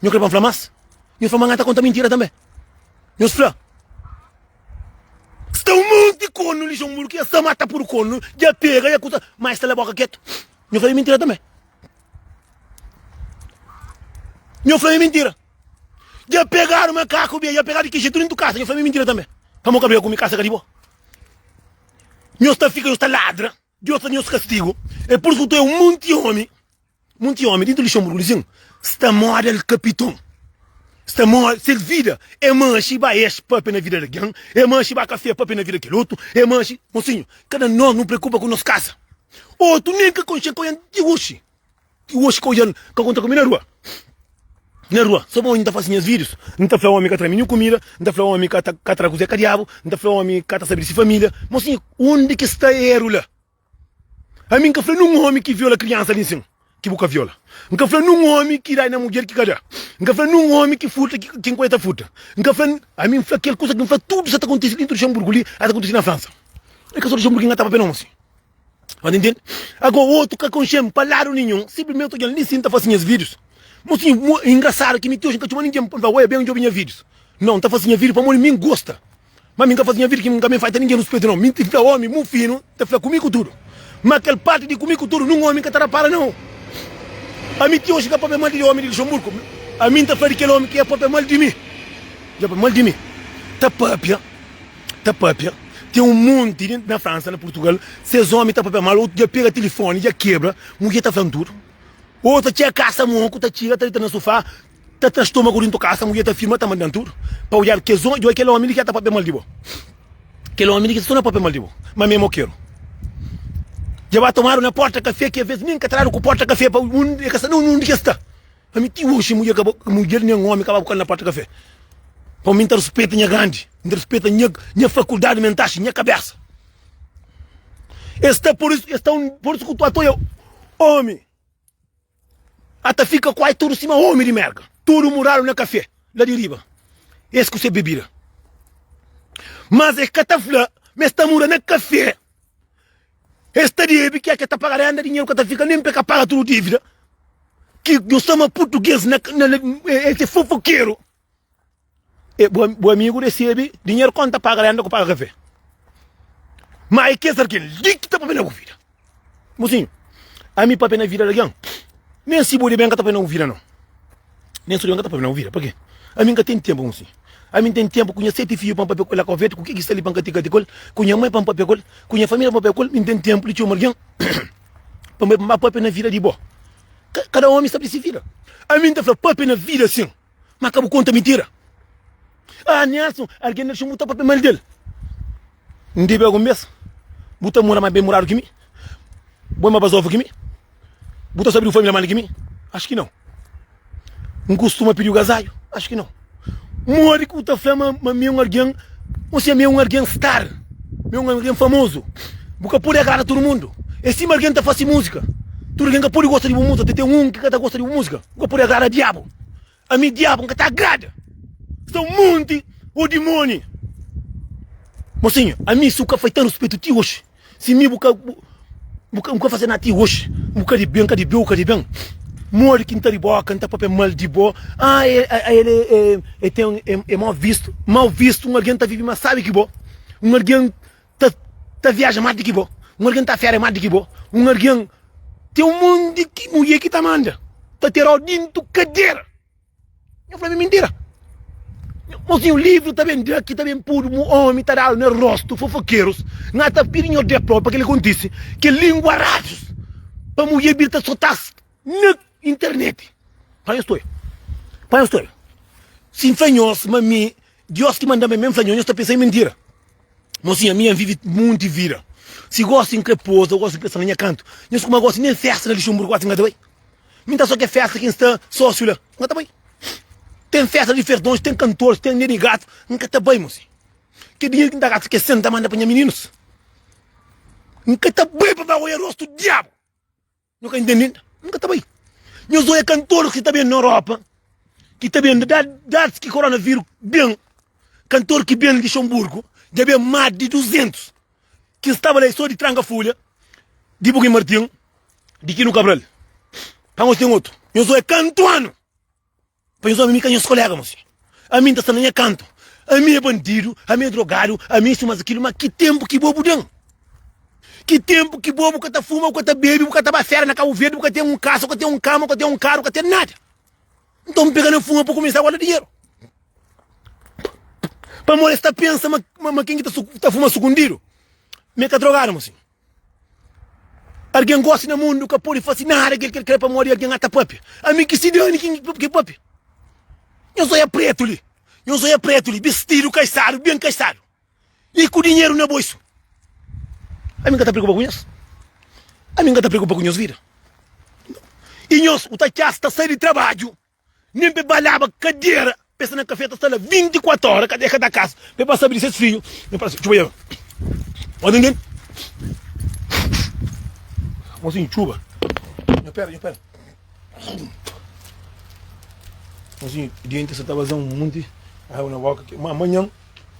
Speaker 1: Nho kre pa N fla mas? Nho fla ma N ta konta mintira tanbe. Nhos fla. Sta un monti kornu li Luxemburgo ki sta mata puru kornu, dja pega, dja kusa, ma es sta la boka ketu. Nho fla é mintira tanbe. Nho fla é mintira. Dja pegadu makaku bia, dja pegadu ki jetu dentu kasa. Nho fla é mintira tanbe. Pamo ka briga ku mi kasa ka di bo. Nho sta fika, nho sta ladra. Dios ta nhos kastigu. É pur isu ku tu é un monti omi, monti omi dentu Luxemburgo li sin, sta moda el kapiton. Sta moda, ses vida é manxi ba es papia na vida di algen, é manxi ba kafé papia na vida di kel otu, é manxi. Mosinhu, kada nos nu preokupa ku nos kasa. Otu nen ka konxe ka oian ti oxi. Ti oxi ka oian ka kontra ku mi na rua. Na rua, so pa omi nta fasi nhas videos, nta fla omi ka tra mi nhu kumida, nta fla omi ka ta ka tra kuze ka diabu, nta fla omi ka ta sabi di si familia. Mosinhu, undi ki sta eru la? Ami nka fla nun omi ki viola kriansa li nsin ki bu ka viola. Nka fla nun omi ki dai na mudjer ki ka da. Nka fla nun omi ki furta ki ki nkoia ta furta. Nka fla, ami nfla kel kusa ki nfla tudu sa ta kontisi dintu di Luxemburgu li, ata kontisi na Fransa. E ka so Luxemburgu ki nka ta papia no mosinhu. Ba ta intende? Agora otu ka konxe-m pa ladu ninhun, simplesmente odja-m li sin ta fase nhas vídius. Mosinhu, mo, engrasadu ki mi ti oji N ka txoma ningen pa N fla, Oia, ben djobe nha vídius. Nau, N ta fase nha vídiu pamodi mi N gosta. Ma mi N ka fase nha vídiu ki N ka ben faita ningen ruspetu, nau. Mi N ti fla omi mufinu ta fla ku mi ku tudu. Ma kel parti di ku mi ku tudu, nun omi ka ta rapara, nau. Ami ti oji N ka papia mal di omi di Luxemburgu. Ami N ta fla di kel omi ki e papia mal di mi. Dja papia mal di mi. Ta papia. ta papia, ten un monti di na Fransa, na Purtugal, ses omi ta papia mal, otu dja pega tilifoni dja kebra, mudjer ta fla-m tudu. Otu ta txiga kasa moku, ta txiga ta dita na sufá, ta tra stomagu dintu kasa, mudjer ta firma ta manda-m tudu. Pa odjadu kes omi, djobe kel omi li ki ta papia mal di bo. Kel omi li ki sta so na papia mal di bo, ma mi é mokeru. Dja ba tomadu na porta kafé ki aves nin ka tradu ku porta kafé pa undi e ka sta, undi ki e sta. Pa mi ti oxi mudjer ka mudjer nen omi ka ba buka-l na porta kafé. Pa mi N ta rispeta nha grandi, N ta rispeta nha nha fakuldadi mentaxi, nha kabesa. Es sta por isu, es sta un por isu ku tu atoia omi a ta fika kuai tudu sima omi di merka, tudu muradu na kafé la di riba, es ku se bebida. Mas es ka ta fla ma es ta mura na kafé. Es ta debe ki é ke ta paga renda, dinheru ka ta fika nen pa e ka paga tudu dívida. Ki nhos ta ma purtuguês na na es é fofokeru. E bu bu amigu resebe dinheru konta paga renda ku paga kafé. Ma é kes algen li ki ta papia na bu vida. Mosinhu, ami papia na vida di algen, nen si bu debe N ka ta papia na bu vida no. Nen si bu debe N ka ta papia na bu vida. Pake? Ami N ka ten tenpu mosinhu. Ami N ten tenpu ku nha seti fiju pa N papia ku el la Kau Verdi, ku ke ki sta li pa N ka tika ku el, ku nha mai pa N papia ku el, ku nha familia pa N papia ku el. Mi N ten tenpu di txoma algen pa N bai papia na vida di bo. Kada omi sabe di si vida. Ami N ta fla papia na vida sin. Ma ka bu konta mintira. Ah, Nelson, algen na bu ta papia mal del. N debe algun bes? Bu ta mora ma ben moradu ki mi? Bu é ma bazofu ki mi? Bu ta sabe di bu familia mal ki mi? Acho ki nau. N kustuma pidi-u gazadju? Acho ki nau. Modi ki bu ta fla ma ma mi é un algen, o sea, mi é un algen star, mi é un algen famozu? Bu ka pode agrada tudu mundu. É sima algen ta fase múzika. Tudu algen ka pode gosta di bu múzika, ten un ki ka ta gosta di bu múzika. Bu ka pode agrada diabu. Ami diabu N ka ta agrada. Sta un monti o dimoni. Mosinhu, ami si bu ka fai tan ruspetu ti oxi, si mi bu ka bu ka bu ka fase nada ti oxi, bu ka di ben, ka di beu, ka di ben, modi ki N ta di boka, N ta papia mal di bo, ah el e e ten e mau vistu, mau vistu, un algen ta vivi mas sabi ki bo, un algen ta ta viaja más di ki bo, un algen ta fera más di ki bo, un algen ten un monti ki mulher ki ta manda, ta terau dintu kadera. Nho fla-m é mintira. Mosinhu, livru ta ben da ki ta ben pudu mu omi ta dadu na rostu fofokerus na ta pidi nho de propi pa kila kontisi ke lingua radus pa mulher bir ta sotas na internet. Pa nhos toi. Pa nhos toi. Si N fla nhos ma mi Dios ki manda-m pa mi N fla nhos, nhos ta pensa é mintira. Mosinha, mi N vive munti vida. Si gosi N kre poza, gosi N kre sta na nha kantu. Nhos kuma gosi nen festa na Luxemburgo kuasi N ka ta bai. Mi N ta so ke festa ki N sta sosiu la, N ka ta bai. Ten festa di ferdons, ten kantores, ten nene gatu, N ka ta bai, mosinha. Ke dinheru ki N ta gasta ke sen N ta manda pa nha mininus. N ka ta bai pa ba oia rostu diabu. Nhu ka intende inda? N ka ta bai. Nhos oia kantoris ki ta ben na Europa, ki ta ben datis ki koronavírus ben, kantor ki ben Lixonburgu dja ben más di 200 ki staba la so di tranka fulha, di Buguin Martin, di Kinu Kabral. Pa nhos ten otu. Nhos oia kantu anu. Pa nhos omi mi ka nhos kolega mosi. Ami nta sta na nha kantu. Ami é bandidu, ami é drogadu, ami é isu mas akilu, ma ki tempu ki bo bu den? Ki tempu ki bo bu ka ta fuma, bu ka ta bebi, bu ka ta ba fera na Kabu Verdi, bu ka ten un kasa, bu ka ten un kama, bu ka ten un karu, bu ka ten nada. Nton pega na fuma pa kumesa guarda dinheru. Pamodi es ta pensa ma, ma ken ki ta, ta fuma sukundidu, ma e ka drogadu mosi. Algen gosi na mundu ka pode fase nada kel ki el kre pamodi algen ata papia. Ami ki si dani kin ki papia. Nhos oia pretu li, nhos oia pretu li, bistidu kaisadu, ben kaisadu i ku dinheru na boisu. Ami N ka ta preokupa ku nhos. Ami N ka ta preokupa ku nhos vida. I nhos, u ta txas ta sai di trabadju. Nen pa e ba laba kadera, pa e sta na kafé ta sta la 24 ora, ka ta kasa, pa e ba sabe di ses fidju. Nha fala si, txuba ya. Ó ningen. Mosinhu, txuba. Nha pera, nha pera. Mosinhu, dienti sa ta baza un munti agu na boka. Ma manhan,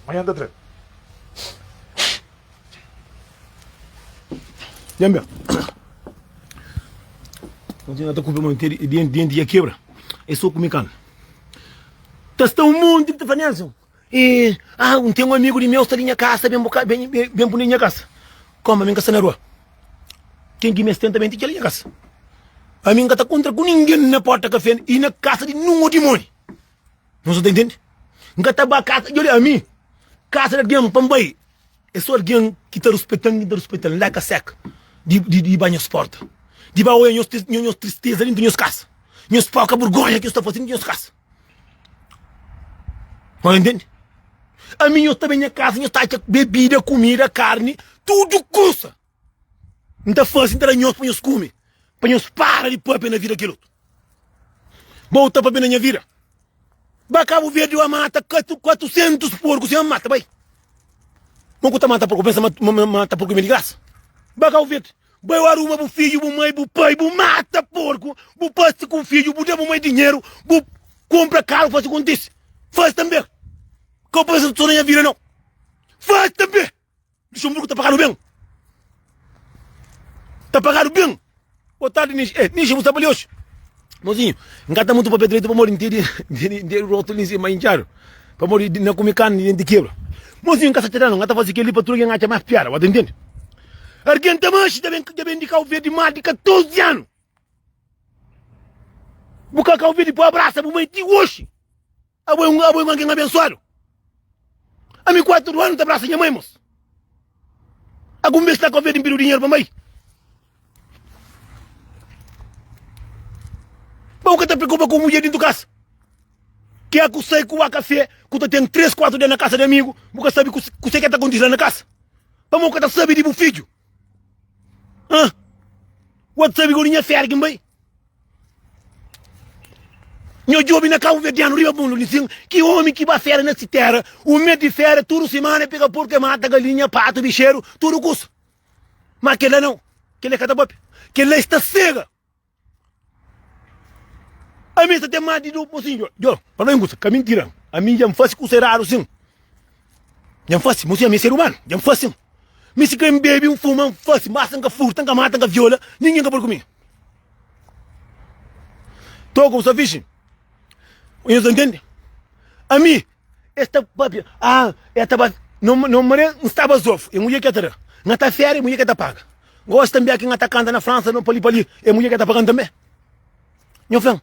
Speaker 1: manhan ta tra. Djan ben. Continua ta kupe mon tedi denti denti ya kebra. É só kumi kan. Ta sta um monte ta fla Nelson. E ah, um tem um amigo de meu sta li nha casa, bem boca, bem bem, bem puni nha casa. Como a mim ka sta na rua. Quem que me tenta bem ti nha casa. A mim ka ta contra com ninguém na porta café e na casa de nenhum demônio. Não só tá entende? Nka ta ba casa, olha a mim. Kasa di algen pa N bai É so algen ki ta ruspeta-m ki N ta ruspeta-l N leka seka di di ba nhos porta Di ba oia nhos nhos tristeza dintu nhos kasa Nhos poka burgonha ki nhos ta fase dintu nhos kasa Nhos intende? Ami nhos ta ben nha kasa nhos ta atxa bebida, kumida, karni, tudu kusa N ta fase, N ta da nhos pa nhos kume Pa nhos para di papia na vida kel otu Bo ta papia na nha vida Ba Cabo Verde ba mata 400 porco sem mata bai Mo ku ta mata porco pensa ma mata porco é di graça Ba Cabo Verde bai arruma bu filho bu mãe bu pai bu mata porco bu pasti ku filho bu da bu mãe dinheiro bu compra carro faz acontece faz também Ka pensa só na nha vida não faz também Luxemburgo ta pagadu ben. Ta pagadu ben. Boa tarde, Nishi. Eh, Nishi, bu sta pa li oxi? Mozinho, N ka ta mutu papia direito pamodi N tene, N tene, N tene rotu li nsima intxadu. Pamodi N na kume karni di denti kebra. Mozinho, N ka sta txadanu, N ka ta fasi kel-li pa tudu algen atxa más piada, bu ta intende? Algen ta manxi ta ben, ta ben di Kau Verdi más di 14 anu. Bu ka Kau Verdi pa abrasa bu mai ti oxi. Abo é un abo é un algen abensuadu. Ami 4 anu ta brasa nha mai mos. Algun bes ta konvedi N pidi dinheru pa mai. Ba bu ka ta preokupa ku mudjer dintu kasa. Ke ku sai ku ba kafe ku ta ten 3, 4 dia na kasa di amigu, bu ka sabi kuse ke ta kontisi la na kasa. Pamo bu ka ta sabi di bu fidju. Hã? Bu ka ta sabi godi nha feri ki N bai. Nho djobe na kabuverdianu riba mundu li sin ki omi ki ba fera na si tera un mes di fera tudu simana e pega porku e mata galinha patu bixeru tudu kusa ma kela nau kela e ka ta papia kela e sta sega ami sta ten mas di du mosinhu djo pa fla un kusa ka mintira ami dja N fasi kusa eradu sin. Dja N fase, mosinhu ami é ser umanu, dja N fase. Mi si kre N bebe, N fuma, N fase, basta N ka furta, N ka mata, N ka viola, ningen ka pode ku mi. Toku, bu sta fixi? Nhos ta ntende? Ami, es ta papia, ah, e ta ba, no, no mare, N staba zofu, e mudjer ke ta da. N ta fera, e mudjer ke ta paga. Gosi tanbe ki N ta kanta na Fransa, no pa li, pa li, e mudjer ke ta pagan tanbe. Nho fla-m,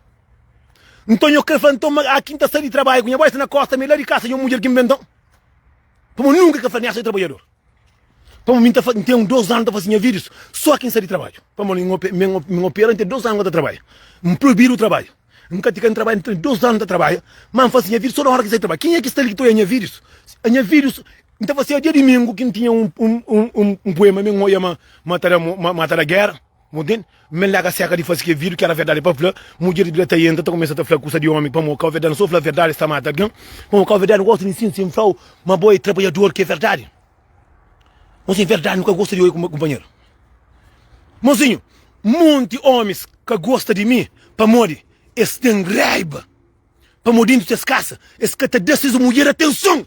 Speaker 1: Nton nho krê fla nton ma aki N ta sai di trabadju ku nha bai sta na kósta mi la di kasa nho mudjer ki N ben nton? Pamodi nunka ka fla Nelson é trabadjador. Pamodi mi N ta fa, N ten dos anu ta fase nha vídius só ki N sai di trabadju. Pamodi N ope, mi N opera N ten dos anu ka ta trabadja. N proibidu trabadja. N ka tika N trabadja N ten dos anu ta trabadja ma N fase nha vídius só na óra ki N sai di trabadju. Kenha ki sta li ki ta oia nha vídius? Nha vídius N ta faseba dia dimingu ki N tinha un un un un puema mi N oia ma ma ta da ma ta da géra. Bu ntende? Mi larga seka di fase ke vídeo ki era verdade pa fla, mudjer di bira ta entra ta kumesa ta fla kusa di omi pamo kau verdade so fla verdade sta mata algen, pamo kau verdade gosta di nsina sin flau ma bo é trabalhador ki é verdade. Mosinho verdade nu ka gosta di oi kumpanheru. Mosinho, monti omis ka gosta di mi pamodi es ten raiba pamo dintu ses kasa es ka ta da ses mudjer atenson.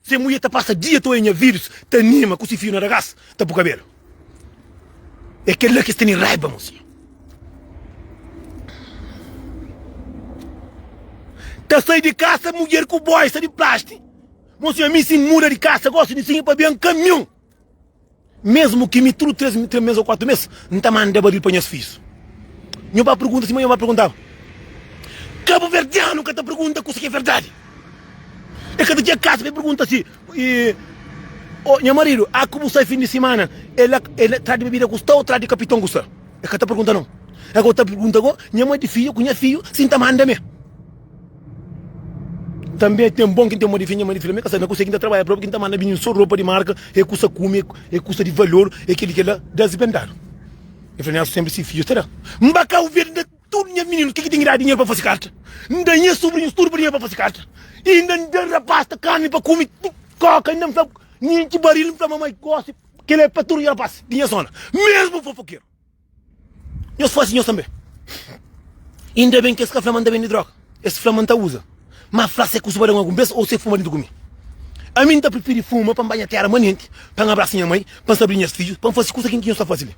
Speaker 1: Se mulher ta pasa dia ta oia nha videos ta anima ku si fiju na ragaz ta pu kabelu é kela ki es tene raiba mosinhu ta sai di kasa mulher ku boisa di plasti mosinhu ami si muda di kasa gosi di sinha pabia nkamion Mesmu ki mi tudu 3 3 mes o 4 mes N ta manda baril pa nhas fijus. Nho ba pergunta sima nho ba perguntaba. Kabuverdianu ka ta pergunta kusa ki é verdadi. E ka ta txega kasa pa e pergunta si e o nha maridu a ku bu sai fin di simana e la e la tra di bebida ku sta o tra di kapiton ku sta. E ka ta pergunta nau. E ka ta pergunta go nha mai di fiju ku nha fiju si N ta manda me. Tanbe ten bon ki ten modi finha, modi fla mi ka sabe kuse ki N ta trabadja propi ki N ta manda bini so ropa di marka, e kusa kume, e kusa di valor, e keli kela, das bendadu. E fla Nelson senpri si fidjus ta da. N ba Kabu Verdi N da tudu nha mininus ke ki ten ki da dinheru pa fasi karta. N da nha subrinhus tudu pa dinheru pa fasi karta. Inda N da rapas ta karni pa kume koka inda N fla N intxi baril N fla mamai gosi kela e pa tudu nha rapas di nha zona mesmu fofokeru. Nhos fase nhos tanbe. Inda ben ki es ka fla ma N ta bende droga. Es fla ma N ta uza. Ma fla se kusa pa da-m algun bes ou se fuma dintu ku mi. Ami N ta prifiri fuma pa N ba nha tera manenti, pa N abrasa nha mai, pa N sta bri nhas fidjus, pa N fase kusa ki nhos ta fase li.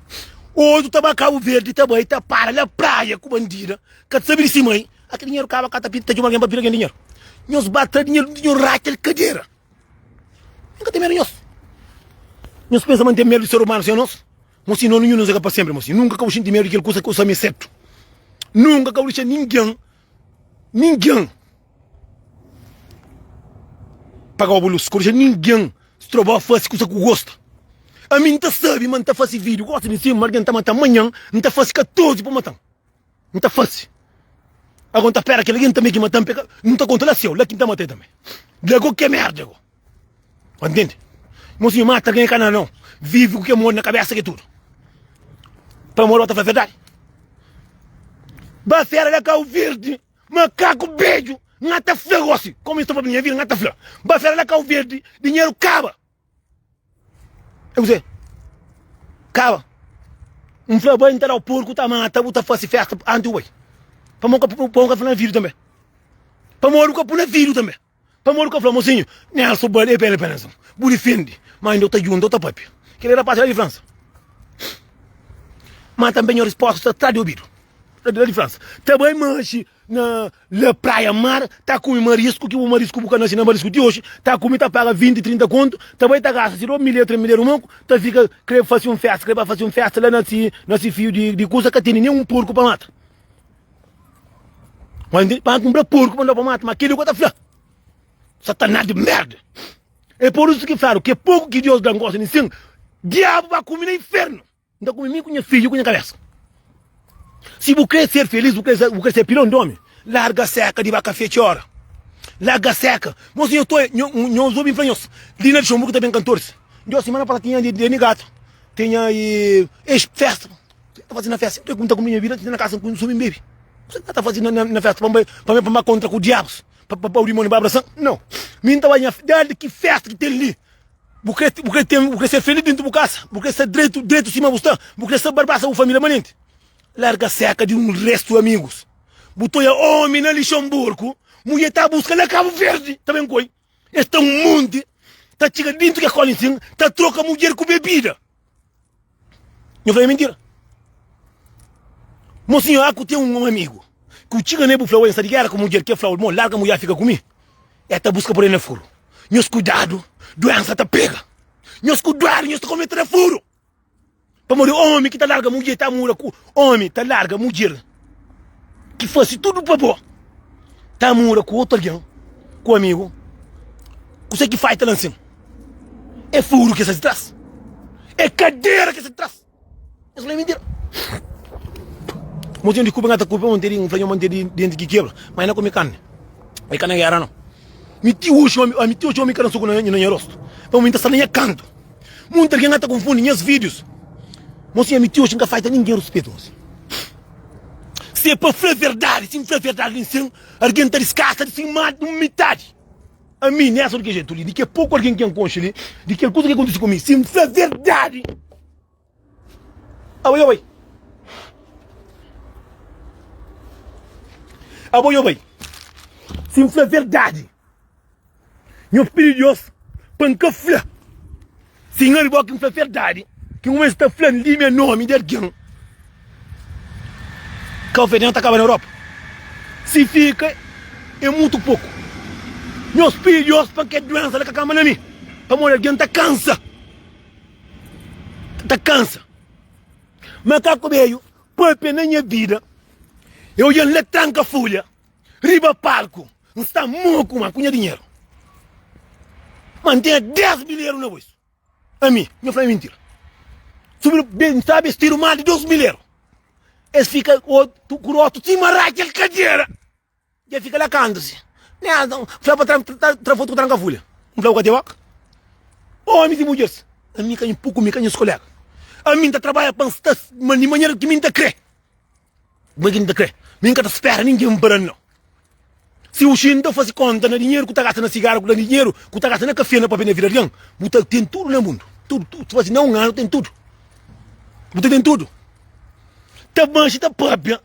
Speaker 1: Otu ta ba Kabu Verdi, ta bai ta para la praia ku bandida, ka ta sabe di si mai. Akel dinheru kaba ka ta pidi, ta txoma algen pa pidi algen dinheru. Nhos ba tra dinheru di nhos ratxa el kadera. N ka ten medu di nhos. Nhos pensa ma N ten medu di ser umanu sen nos? Mosinhu, no ninhun nos é ka pa senpri, mosinhu. Nunka ka bu xinti medu di kel kusa ki bu sa ma é sertu. Nunka ka bu dixa ningen, ningen. Pagau bu lus, ka bu dexa ningen strobau fase kusa ku gosta. Ami N ta sabe ma N ta fase vídiu, gosta di si ma algen ta matan manhan, N ta fase 14 pa matan. N ta fase. Agora N ta pera kel algen tanbe ki matan pa e ka, N ta konta la séu, la ki N ta mata el tanbe. La go ke merda go. Ba ntende? Mosinhu mata algen e ka na nau. Vive ku ke amor na kabesa ke tudu. Pamodi bo ta fla verdadi. Ba fera la Kau Verdi, makaku bedju, N ta fla gosi, komu N sta papia nha vida, N ta fla. Ba fera la Kau Verdi, dinheru kaba. É kuzê? Kaba. N fla bai, N ta dau porku ta mata, bu ta fasi festa anti bu bai. Pamodi ka pamodi ka fla na vídiu tanbe. Pamodi ka pui na vídiu tanbe. Pamodi ka fla mosinhu, Nelson bali é pena pena bu difende, ma inda bu ta djunta bu ta papia. Kel rapaz la di Fransa. Ma tanbe nha risposta sta tras di obidu. La di Fransa. Ta bai manxi na la praia mar, ta kume marisku, ki bu marisku bu ka nasi na marisku ti oxi, ta kume ta paga 20, 30 kontu, ta bai ta gasta si 2 milher, 3 milher manku, ta fika kre fasi un festa, kre ba fasi un festa la na si na si fiu di di kusa ka tene nen un porku pa mata. Pa kunpra porku pa nda pa mata, ma keli ku ta fla. Satanás di merda. É por isso ki fladu ke poku ki Deus da ngosta ni sin, diabu ba kume na infernu. N ta kume mi ku nha fidju ku nha kabesa. Si bu kre ser felis, bu kre bu kre ser pilon di omi, larga seka di ba kafe txora. Larga seka. Mosi nho toi, nho nho obi n fla nhos, li na Luxemburgo ta ben kantoris. Nho simana pasadu tinha Deni Gato, tinha e festa. Ta fazi na festa, n ta kume nha vida, na kasa n konsumi n bebe. Kuse ki ta fazi na festa pa n bai pa n ba kontra ku diabus, pa pa o dimoniu ba abrasan? Nau. Mi n ta bai nha dadi ki festa ki ten li. Bu kre bu kre ten bu kre ser felis dintu bu kasa, bu kre sta dretu dretu sima bu sta, bu kre sta barbasa bu familia manenti. Larga seka di un restu amigus. Bu toia omi na Lixonburgu, mudjer ta buska na Kabu Verdi, ta ben koi. Es ta un monti, ta txiga dintu ke kola insin, ta troka mudjer ku bebida. Nho fla é mentira? Mosinho, ah, ku ten un amigu ku txiga ne bu fla, oi, N sta di gera ku mudjer, ke fla, mo, larga mudjer fika ku mi. E ta buska por el na furu. Nhos kuidadu, duensa ta pega. Nhos kuduadu, nhos ta kometa na furu. Pamodi omi ki ta larga mudjer ta mura ku omi ta larga mudjer ki fasi tudu pa bo ta mura ku otu algen ku amigu kuse ki fai ta la nsin é furu ki sta si tras é kadera ki sta si tras es fla é mintira Mosinhu di kupa nga ta kupa un tedi un fla nho ma un tedi denti ki kebra ma e na kume karni e ka na gera no mi ti oxi mi ti oxi omi ka da soku na nha rostu pamodi mi ta sta na nha kantu Munti algen ata konfundi nhas vídius. Mosinha, mi ti oji N ka faita ningen ruspetu, mosinha. Si é pa fla verdadi, si N fla verdadi li nsin, algen ta diskasa di sin ma un mitadi. Ami, Nelson di kel jetu li, di kel poku algen ki N konxe li, di kel kuza ki kontise ku mi, si N fla verdadi, abo yo bai. Abo yo bai. Si N fla verdadi. Nhos pidi Dios pa N ka fla. Si N abi ki N fla verdadi, ki un es ta fla-m limia nomi di algen, Kauverdianu ta kaba na Europa. Si fika é mutu poku. Nhos pidi Dios pa kel duensa la ka kamba na mi, pamodi algen ta kansa, ta kansa. Makaku bedju papia na nha vida, e odja-m la tranka fulha. Riba palku N sta moku ma ku nha dinheru Ma N tenha 10 mil eru na boisu Ami, nho fla é mintira Subi N sta bestidu mal di 2 mil eru Es fika otu ku rotu sima Rakel kadera Dja fika la kantu si Nelson fla pa tra fotu ku tranka fulha N fla bu ka ten boka Omis i mudjeris Ami ka nha puku mi ka nhas kolega Ami N ta trabadja pa N sta di manera ki mi N ta kre. Kuma ki N ta kre? Mi N ka ta spera ningen pa da-m nau. Si bu xinta fasi konta na dinheru ku ta gasta na sigaru, ku na dinheru ku ta gasta na kafe, na papia na vida di algen, bu ta ten tudu na mundu. Tudu, tudu. Si fasi na un anu, ten tudu. Bu ta ten tudu. Ta manxi ta papia,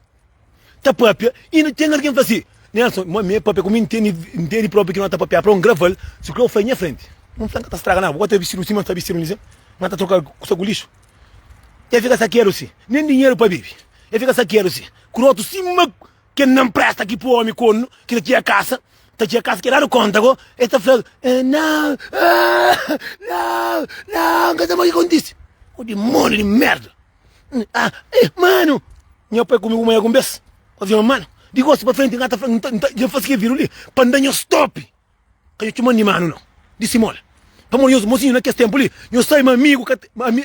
Speaker 1: ta papia, inda ten algen fla si, Nelson, ma mi papia ku mi, N tene, N tene propi ki no ta papia, pa N graval, si kre bu fla nha frenti. N fla, N ka ta straga nada, bu ka ta bistidu sima N sta bistidu li sin, N ka ta troka kusa ku lixu. E fika sakedu si, nen dinheru pa bibi. E fika sakedu si, krotu sima kel na npresta ki pui omi kornu ki ta txia kasa, ta txia kasa ki dadu konta go, e ta fla, Nau, nau, nau, N ka sabe ki kontisi. O dimoniu di merda! Ah, eh, manu! Nha pai kume bu mai algun bes? Pa fla, manu, di gosi pa frenti N ka ta fla, N ta, N ta, dja N fasi kel vidu li pa N da nhos topi. Ka nha txoma-m di manu, nau. Di simola. Pamodi nhos, mosinhu, na kes tenpu li, nhos sabe ma amigu ka,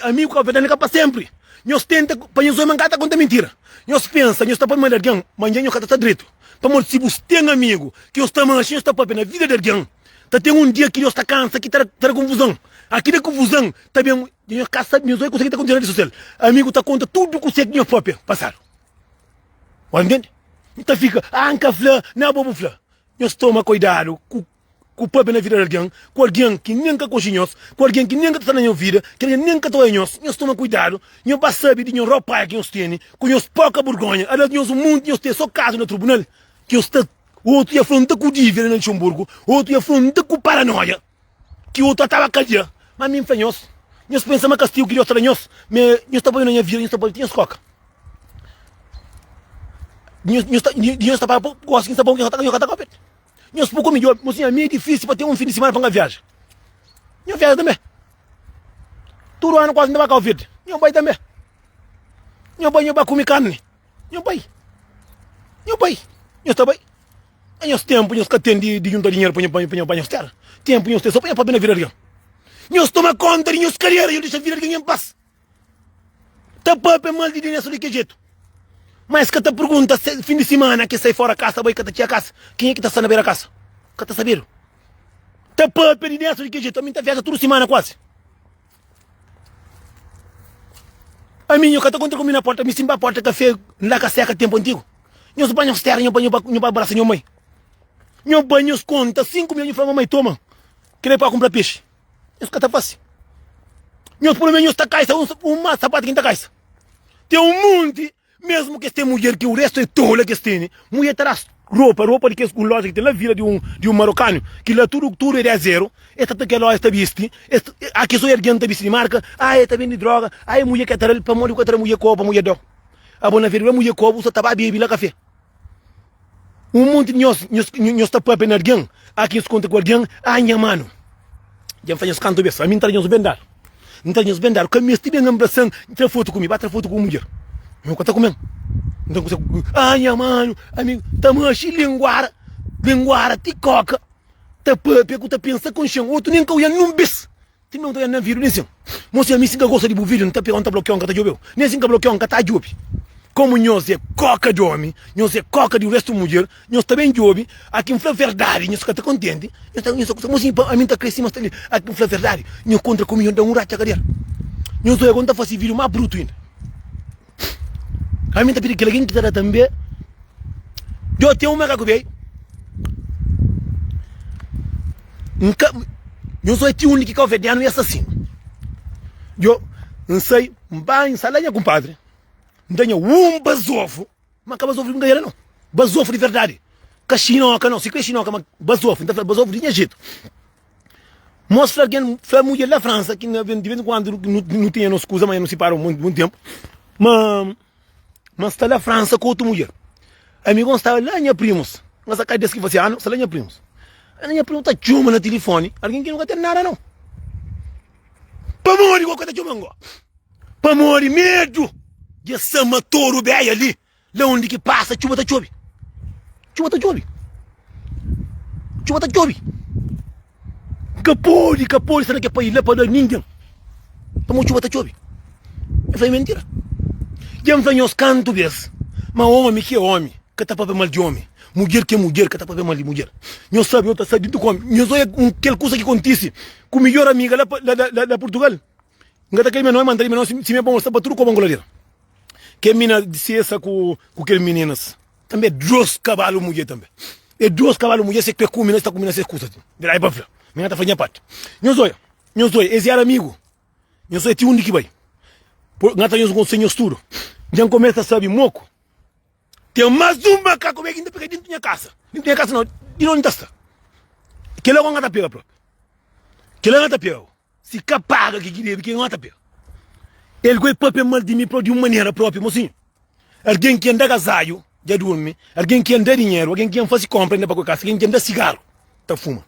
Speaker 1: amigu ka verdadi ka pa senpri. Nhos tenta pa nhos oi ma N ka ta konta mintira. Nhos pensa nhos ta poi mal algen, ma nja nhos ka ta sta dretu. Pamodi si bu ten amigu ki nhos ta manxe, nhos ta papia na vida di algen, ta ten un dia ki nhos ta kansa ki ta da konfuzon. Aki da konfuzon ta ben, nhos ka sabe, nhos oi kuse ki ta kontise na redi sosial. Amigu ta konta tudu kuse ki nhos papia pasadu. Bo ntende? Ta fika, ah N ka fla, na bo bu fla. Nhos toma kuidadu ku ku papia na vida di algen, ku algen ki nen ka konxe nhos, ku algen ki nen ka ta sta na nhos vida, ki algen nen ka ta oia nhos. Nhos toma kuidadu, nhos ba sabe di nhos ropaia ki nhos tene, ku nhos poka burgonha. Alhas nhos un monti nhos ten so kazu na tribunal ki nhos sta, otu ya fla N ta ku dívida na Luxemburgu, otu ya fla N ta ku paranoia ki otu ataba kadia. Ma mi N fla nhos, nhos pensa ma kastigu ki Deus ta da nhos, me nhos ta poi na nha vida, nhos ta poi ti nhos koka. Nhos, nhos ta, nhos ta paga gosi ki N sta bon, nhos ka ta kope. Nhos poko midjor, mosinha, mi é difísil pa ten un fin di simana pa N ka viaja. Nho viaja tanbê. Tudu anu kuazi N ta ba Kau Verdi. Nho bai tanbê. Nho bai, nho ba kume karni. Nho bai. Nho bai. Nho ta bai. A nhos tenpu nhos ka ten di, di junta dinheru pa nho, pa nho, pa nhos tera. Tenpu nhos ten so pa nho papia na vida di algen. Nhos toma konta di nhos karera, nhos dexa vida di algen en pas. Ta papia mal di Dinesu di ki jetu? Ma es ka ta pergunta se fin di simana ke sai fora kasa bai ka ta txia kasa, kenha ki ta sta na bera kasa? Ka ta sabedu. Ta papia di Dinesu di ki jetu? Ami N ta viaja tudu simana kuazi. Ami nho ka ta kontra ku mi na porta, mi si N ba porta kafe N la ka seka tenpu antigu. Nhos ba nhos tera, nho ba nho ba nho ba abrasa nho mai. Nho bai nhos konta 5 mil nho fla mamai toma, kila é pa kunpra pexi. Nhos ka ta fase. Nhos pelo menos nhos ta kaisa un, un mas sapatu ki N ta kaisa. Ten un monti, mesmu ki es ten mudjer ki o restu é tola ki es tene. Mudjer ta da ropa, ropa di kes un loja ki ten la vila di un di un marokanu, ki la tudu tudu é 10 eru. Es ta ta kel loja es ta bisti, es a ki so algen ta bisti di marka, ah e ta bende droga, ah e mudjer ke ta dal, pamodi ku ka ta da mudjer koba pa mudjer dau. Abo na verdadi mudjer koba bu sa ta ba bebi la kafe. Un monti di nhos, nhos, nhos ta papia na algen, a ki nhos konta ku algen, ah nha manu, dja N fla nhos kantu bes, ami N ta da nhos ben dadu, N ta da nhos ben dadu, ka meste ben anbrasan, tra fotu ku mi, ba tra fotu ku bu mudjer, mi ka ta kumen, N ta kusa ku, ah nha manu, ami ta maxi linguara, linguara ti koka, ta papia ku ta pensa konxen, otu nen ka oian nun bes. Ti mi un ta oja na video nen sin. Mo si ami si nka gosta di bu video nta pega nta blokiau nka ta djobeu. Nen si nka blokiau nka ta djobi. Komu nhos é koka di omi, nhos é koka di restu mudjer, nhos ta ben djobi, a ki nfla verdadi nhos ka ta kontenti, nhos ta nhos ta kusa mo si pa ami nta kre sima sta li, a ki nfla verdadi nhos kontra ku mi nhos da un ratxa kadera. Nhos oja nta fasi video ma brutu inda. Ami nta pidi kel algen ki ta da tanbe. Djo ten un makaku bei. N ka Nhos oi ti undi ki kauverdianu é asasinu. Djo N sai N ba N sai la nha kumpadri N da nha un bazofu ma ka bazofu di brinkadeira nau bazofu di verdadi ka xinoka nau si kre xinoka ma bazofu N ta fla bazofu di nha jetu. Mos fla algen fla mudjer la Fransa ki na di vez en kuandu nu tinha nos kuza ma nu sipara un tempu ma ma sta la Fransa ku otu mudjer. Amigon staba la nha primus N sa ka des ki fasi anu sta la nha primus Ana nha primu ta txoma na tilifoni algen ki nu ka ten nada nau Pamodi ku ka ta txoman go Pamodi medu dja sa ma toru beia li La undi ki pasa txuba ta txobi Txuba ta txobi Txuba ta txobi Ka podi, ka podi sta na ke país la pa da ningen Pamodi txuba ta txobi El fla é mentira Dja N fla nhos kantu bes Ma omi ki é omi ka ta papia mal di omi Mudjer ki é mudjer ka ta papia mal di mudjer Nhos sabe, nhos ta sabe dintu ku omi Nhos oia kel kusa ki kontise ku midjor amiga la la la Purtugal N ka ta kre mi nomi ma N ta di mi nomi si mi é bon sta pa tudu koba ngoladeira Kel mina di sesa ku ku kel mininas tanbe é dos kabalu mudjer tanbe é dos kabalu mudjer se kre kume na sta kume na ses kusa verdadi pa fla mi na ta fla nha parti nhos oia nhos oia es era amigu nhos oia ti undi ki bai nha ta nhos konse nhos tudu dja n kumesa sabi moku ten mas un makaku be ki n ta pega dintu nha kasa dintu nha kasa no di no n ta sta kila ku n ka ta pega propi kila n ka ta pega. Si ka paga ke ki debe, ke nota pega. El goi papia mal di mi pro di un manera propi, mosinhu. Algen ki anda gazadju dja durmi, algen ki anda dinheru, algen ki fasi konpra inda pa koi kasa, algen ki anda sigaru ta fuma.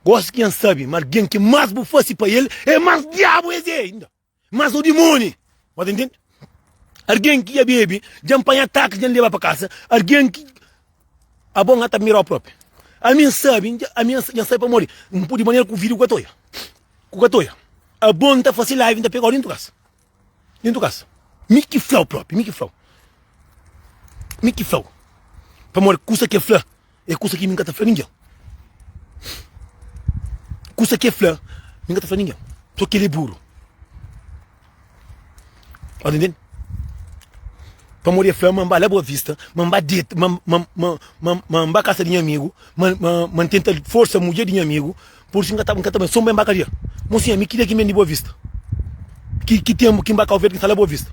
Speaker 1: Gosi ki N sabi ma algen ki mas bu fasi pa el, é mas diabu es é inda. Mas o dimoni, bo ta intende? Algen ki dja bebe, dja N panha taxi dja N leba pa kasa, algen ki Abo N ta mirau propi. Ami N sabe, ami N sabe pamodi N pudi manera ku vídeo ku ka ta oia, ku ka ta oia. Abo N ta fase live N ta pegau dentu kasa, dentu kasa. Mi ki flau propi, mi ki flau, mi ki flau. Pamodi kusa ke fla é kusa ki mi ka ta fla ningen. Kusa ke fla mi ka ta fla ningen. So kel é buru. Tá entendendo? Pamodi el fla ma N ba la Boa Vista, ma N ba deta, ma, ma, ma, ma, ma N ba kasa di nha amigu, ma, ma, ma N tenta forsa mudjer di nha amigu, pur isu N ka ta, N ka ta bai, so N bai N ba kadia. Mosinha, mi ki dia ki N ben di Boa Vista? Ki, ki tenpu ki N ba Kau Verdi ki N sta la Boa Vista?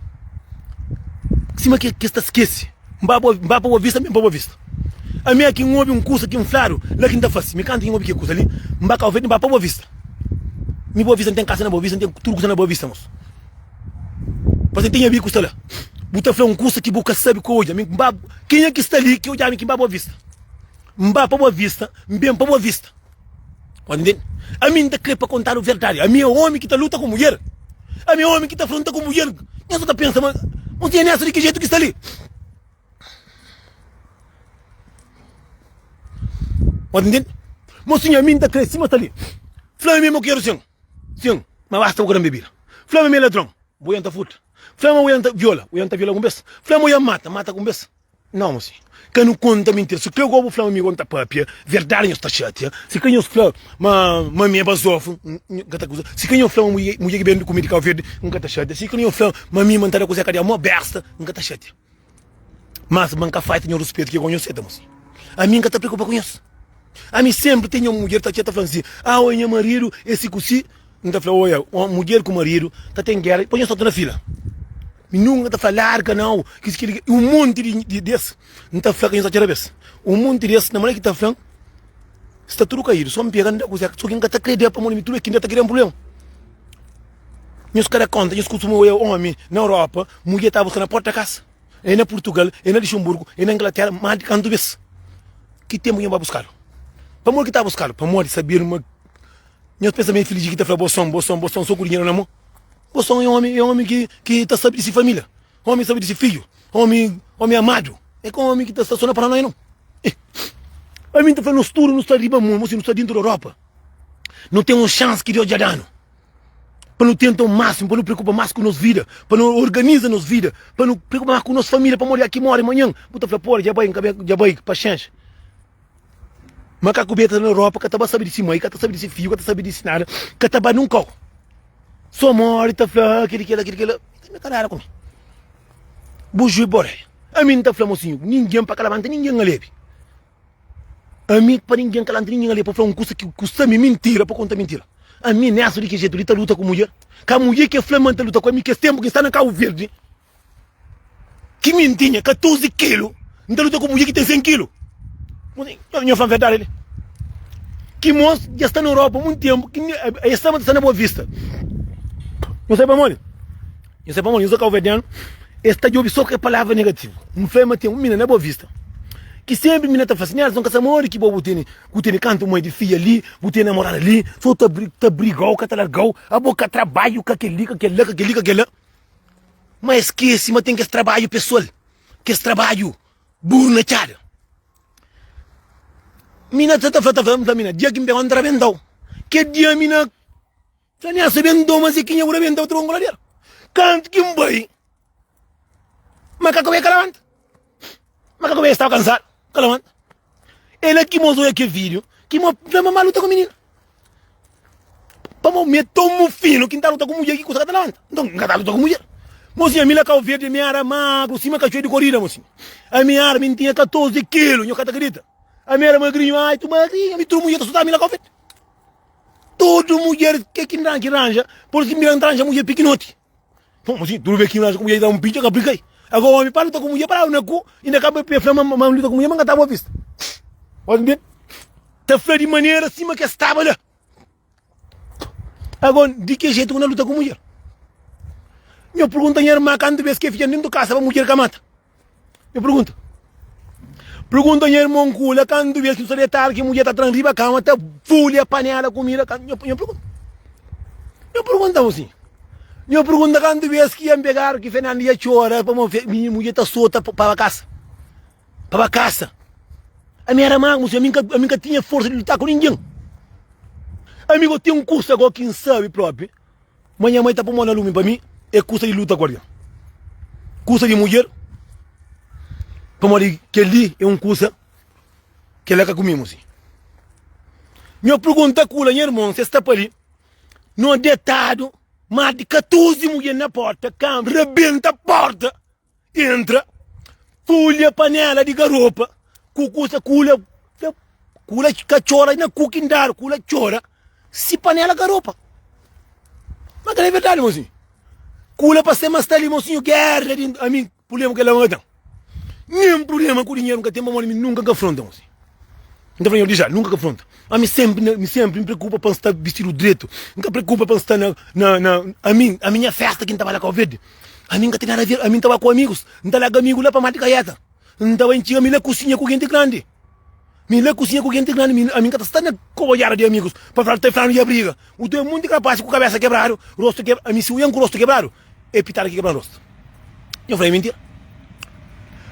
Speaker 1: Sima ki, ki es ta skese. N ba, N ba pa Boa Vista, N ben pa Boa Vista. Ami é ki N obi un kusa ki N fladu la ki N ta fase. Mi kantu ki N obi ki kusa li, N ba Kau Verdi, N ba pa Boa Vista. Mi Boa Vista, N ten kasa na Boa Vista, N ten tudu kusa na Boa Vista, mos. Pase ten abi ku sta la. Bu ta fla un kusa ki bu ka sabe ku odja. Mi N ba, kenha ki sta li ki odja mi ki N ba Boa Vista? N ba pa Boa Vista, N ben pa Boa Vista. Pode ntende? Ami N ta kre pa kontadu verdadi. Ami é omi ki ta luta ku mudjer. Ami é omi ki ta afronta ku mudjer. Nhos sa ta pensa ma N tinha nessa di ki jetu ki sta li. Pode ntende? Mosinhu, ami N ta kre sima sta li. Fla mi ma keru sin. Sin, ma basta bu ka da-m bebida. Fla ma mi é ladron, bu oia N ta furta. Fla ma oia N ta viola, oia N ta viola algun bes. Fla ma oia N mata, N mata algun bes. Nau, mosinhu, ka nu konta mintira. Si kre gobu fla ma mi gobu N ta papia verdadi, nhos ta xatia. Si kre nhos fla ma ma mi é bazofu, N ka ta kuza. Si kre nhos fla ma mudjer ki ben ku mi di Kau Verdi, N ka ta xatia. Si kre nhos fla ma mi ma N ta da kuzé ka di amor, besta, N ka ta xatia. Mas ma N ka faita nhos ruspetu ki gobu nhos seta, mosinhu. Ami N ka ta preokupa ku nhos. Ami senpri ten nha mudjer ta txia ta fla-m si, Ah, oi nha maridu é si ku si. N ta fla, Oia, mudjer ku maridu ta ten géra, dipôs nhos ta na fila. Mi nunka ta fla, larga nau, kis kili, un monti di des, N ta fla ka nhos ta txera bes. Un monti des, na manera ki ta fla-m, sta tudu kaídu, so N pega N da kuzé, so ki N ka ta krê da pamodi mi tudu é ki N da ta kria-m prubléma. Nhos ka da kónta, nhos kustuma oia ómi na Europa, mudjer ta buska na pórta kasa. É na Purtugal, é na Luxemburgo, é na Inglaterra, má di kantu bês? Ki ténpu nho ba buskadu? Pamodi ki ta buskadu? Pamodi sabedu ma nhos pensa ma é filiji ki ta fla bo son, bo son, bo son, so ku dinheru na mô. Bo son é ómi, é ómi ki, ki ta sabe di si família, ómi sabe di si fidju, ómi, ómi amadu. É ka ómi ki ta sta so na paranoia, nau. Eh, ami N ta fla nos tudu nu sta riba mundu, nu sta dintu di Europa. Nu ten un xansi ki Deus dja da-nu. Pa nu tenta o máximo, pa nu preokupa más ku nos vida, pa nu organiza nos vida, pa nu preokupa más ku nos família, pamodi aki móre manhan, bu ta fla, pô, dja bai, dja bai, paxénxa. Makaku beta na Europa ka ta ba sabe di si mai, ka ta sabe di si fidju, ka ta sabe di si nada, ka ta ba nun kau. So móre ta fla, ah, kili kila, kili kila, mi ka nada ku mi. Bu jui bore. Ami N ta fla mosinhu, ningen pa ka labanta ningen alebi. Ami pa ningen ka lanta ningen ali pa fla un kusa ki ku sta mi mintira pa konta mintira. Ami Nelson di ki jetu li ta luta ku mudjer? Ka mudjer ki fla ma N ta luta ku ami kes tempu ki N sta na Kabu Verdi ki mi N tinha 14 kilu N ta luta ku mudjer ki ten 100 kilu. Nho fla-m verdadi li. Ki mos dja sta na Europa mun tempu ki es sta ma ta sta na Boa Vista. Nho sabe pamodi? Nho sabe pamodi? Nho sta kauverdianu es ta djobe so ke palavra negativu. N fla ma ten un mina na Boa Vista ki senpri mina ta fla si, Nelson, ka sa modi ki bo bu tene, bu tene kantu mai di fia li, bu tene namorada li, so ta ta brigau, ka ta largau, abo ka trabadju, ka kel-li, ka kel-la, ka kel-li, ka kel-la. Ma es skese ma ten kes trabadju pesoal, kes trabadju buru na txada. Mina ta ta fla, ta fla, N fla mina, dia ki N pega N ta rabentau. Kel dia mina Fla nha rabentau, ma si ki nha bu rabentau tronku ladera. Kantu ki N bai, Makaku bai ka labanta. Makaku bai staba kansadu, ka labanta. É la ki mos oja kel video, ki mo fla ma ma luta ku minina. Pamo mi é ton mufinu ki N ta luta ku mudjer ki kusa ka ta labanta. Nton N ka ta luta ku mudjer. Mosinha, mi la Kau Verdi mi era magru sima katxoi di korida, mosinha. Ami era, mi N tinha 14 kilu, nho ka ta kridita. Ami era magrinhu, ai tu magrinhu, ami tudu mudjer ta sutaba mi la Kau Verdi. Tudu mudjer ke ki N ranja, por isu ki N bira N ta ranja mudjer pikinoti. Bom, assim, tudo bem que nós com mulher dá um pincha, que aplica aí. Agora o homem para lutar com mulher, para na cu, ainda acaba de falar, mas luta com mulher, mas não tá boa vista. Pode entender? Tá falando de maneira acima que estava lá. Agora, de que jeito que não luta com mulher? Eu pergunto a minha irmã quanto vezes que fica dentro de casa para mulher que mata. Nhu pergunta. Pergunta nha irmon kula kantu bes ki nu sta detadu ki mudjer ta tra-m riba kama ta fulha panela kumida kantu nhu nhu pergunta. Nhu pergunta mosinhu. Nhu pergunta kantu bes ki N pegadu ki Fernando ia txora pamo minha mudjer ta sota pa ba kasa. Pa ba kasa. Ami era magru, ami ka, ami ka tinha forsa di luta ku ningen. Ami go ten un kusa go ki N sabe propi, ma nha mai ta pui mo na lumi pa mi, é kusa di luta ku algen. Kusa di mudjer, pamodi kel-li é un kusa kel-la ka ku mi, mosinhu. Nho pergunta kula nha irmon si es sta pa li, no detadu más di 14 mudjer na porta, kama rebenta porta. Entra, fulha panela di garopa ku kusa kula kula ka txora na ku ki ndadu kula txora si panela garopa. Ma kela é verdadi mosinhu. Kula pa se ma sta li mosinhu guerra di ami pulema kela ma ka ten. Nen pulema ku dinheru nka ten pamodi mi nunka nka afronta mosinhu. N ta fla nhos di ja, nunka ka fronta. Ami senpri na, mi senpri N preokupa pa N sta bistidu dretu. N ka preokupa pa N sta na, na, na, ami, ami nha festa ki N ta ba la Kau Verdi, ami N ka ten nada aver, ami N ta ba ku amigus, N ta larga amigu la pa mati kaieta. N ta bai N txiga mi la kusinha ku genti grandi. Mi la kusinha ku genti grandi, mi, ami N ka ta sta na kobadjada di amigus pa fla, ta fla-nu ya briga. U ten monti rapasi ku kabesa kebradu, rostu kebra, ami si oian ku rostu kebradu, e pitada ki kebra-m rostu. Nho fla, é mintira.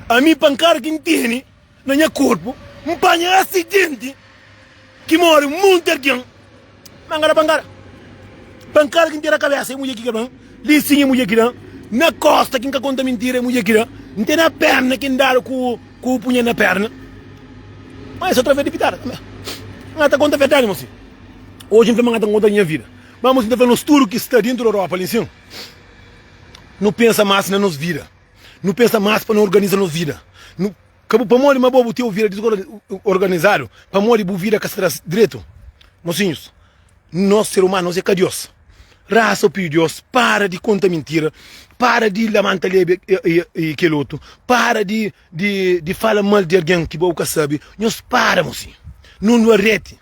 Speaker 1: Ami pankada ki N tene. Na nha korpu N panha asidenti ki móre monti algen. Mangada pankada. Pankada ki N tira kabesa é mudjer ki kebra-m. Li sin é mudjer ki da-m. Na kosta ki N ka konta mintira é mudjer ki da. N ten na perna ki N dadu ku ku punha na perna. Ma es otra vez di pitada. N ta konta verdadi mosi. Oji N fla ma N ka ta konta nha vida. Ma mosi N ta fla nos tudu ki sta dentu di Europa li sin, nu pensa mas na nos vida. Nu pensa mas pa nu organiza nos vida. Nu Ka bu pamodi ma bo bu ten un vida disorganizadu, pamodi bu vida ka sta dretu. Mosinhus, nos ser umanu, nos é ka Dios. Rasa pidi Dios, para di konta mintira, para di lamanta lebe i kel otu, para di di di fala mal di algen ki bo ka sabi. Nhos para, mosinhu. Nu nu areti.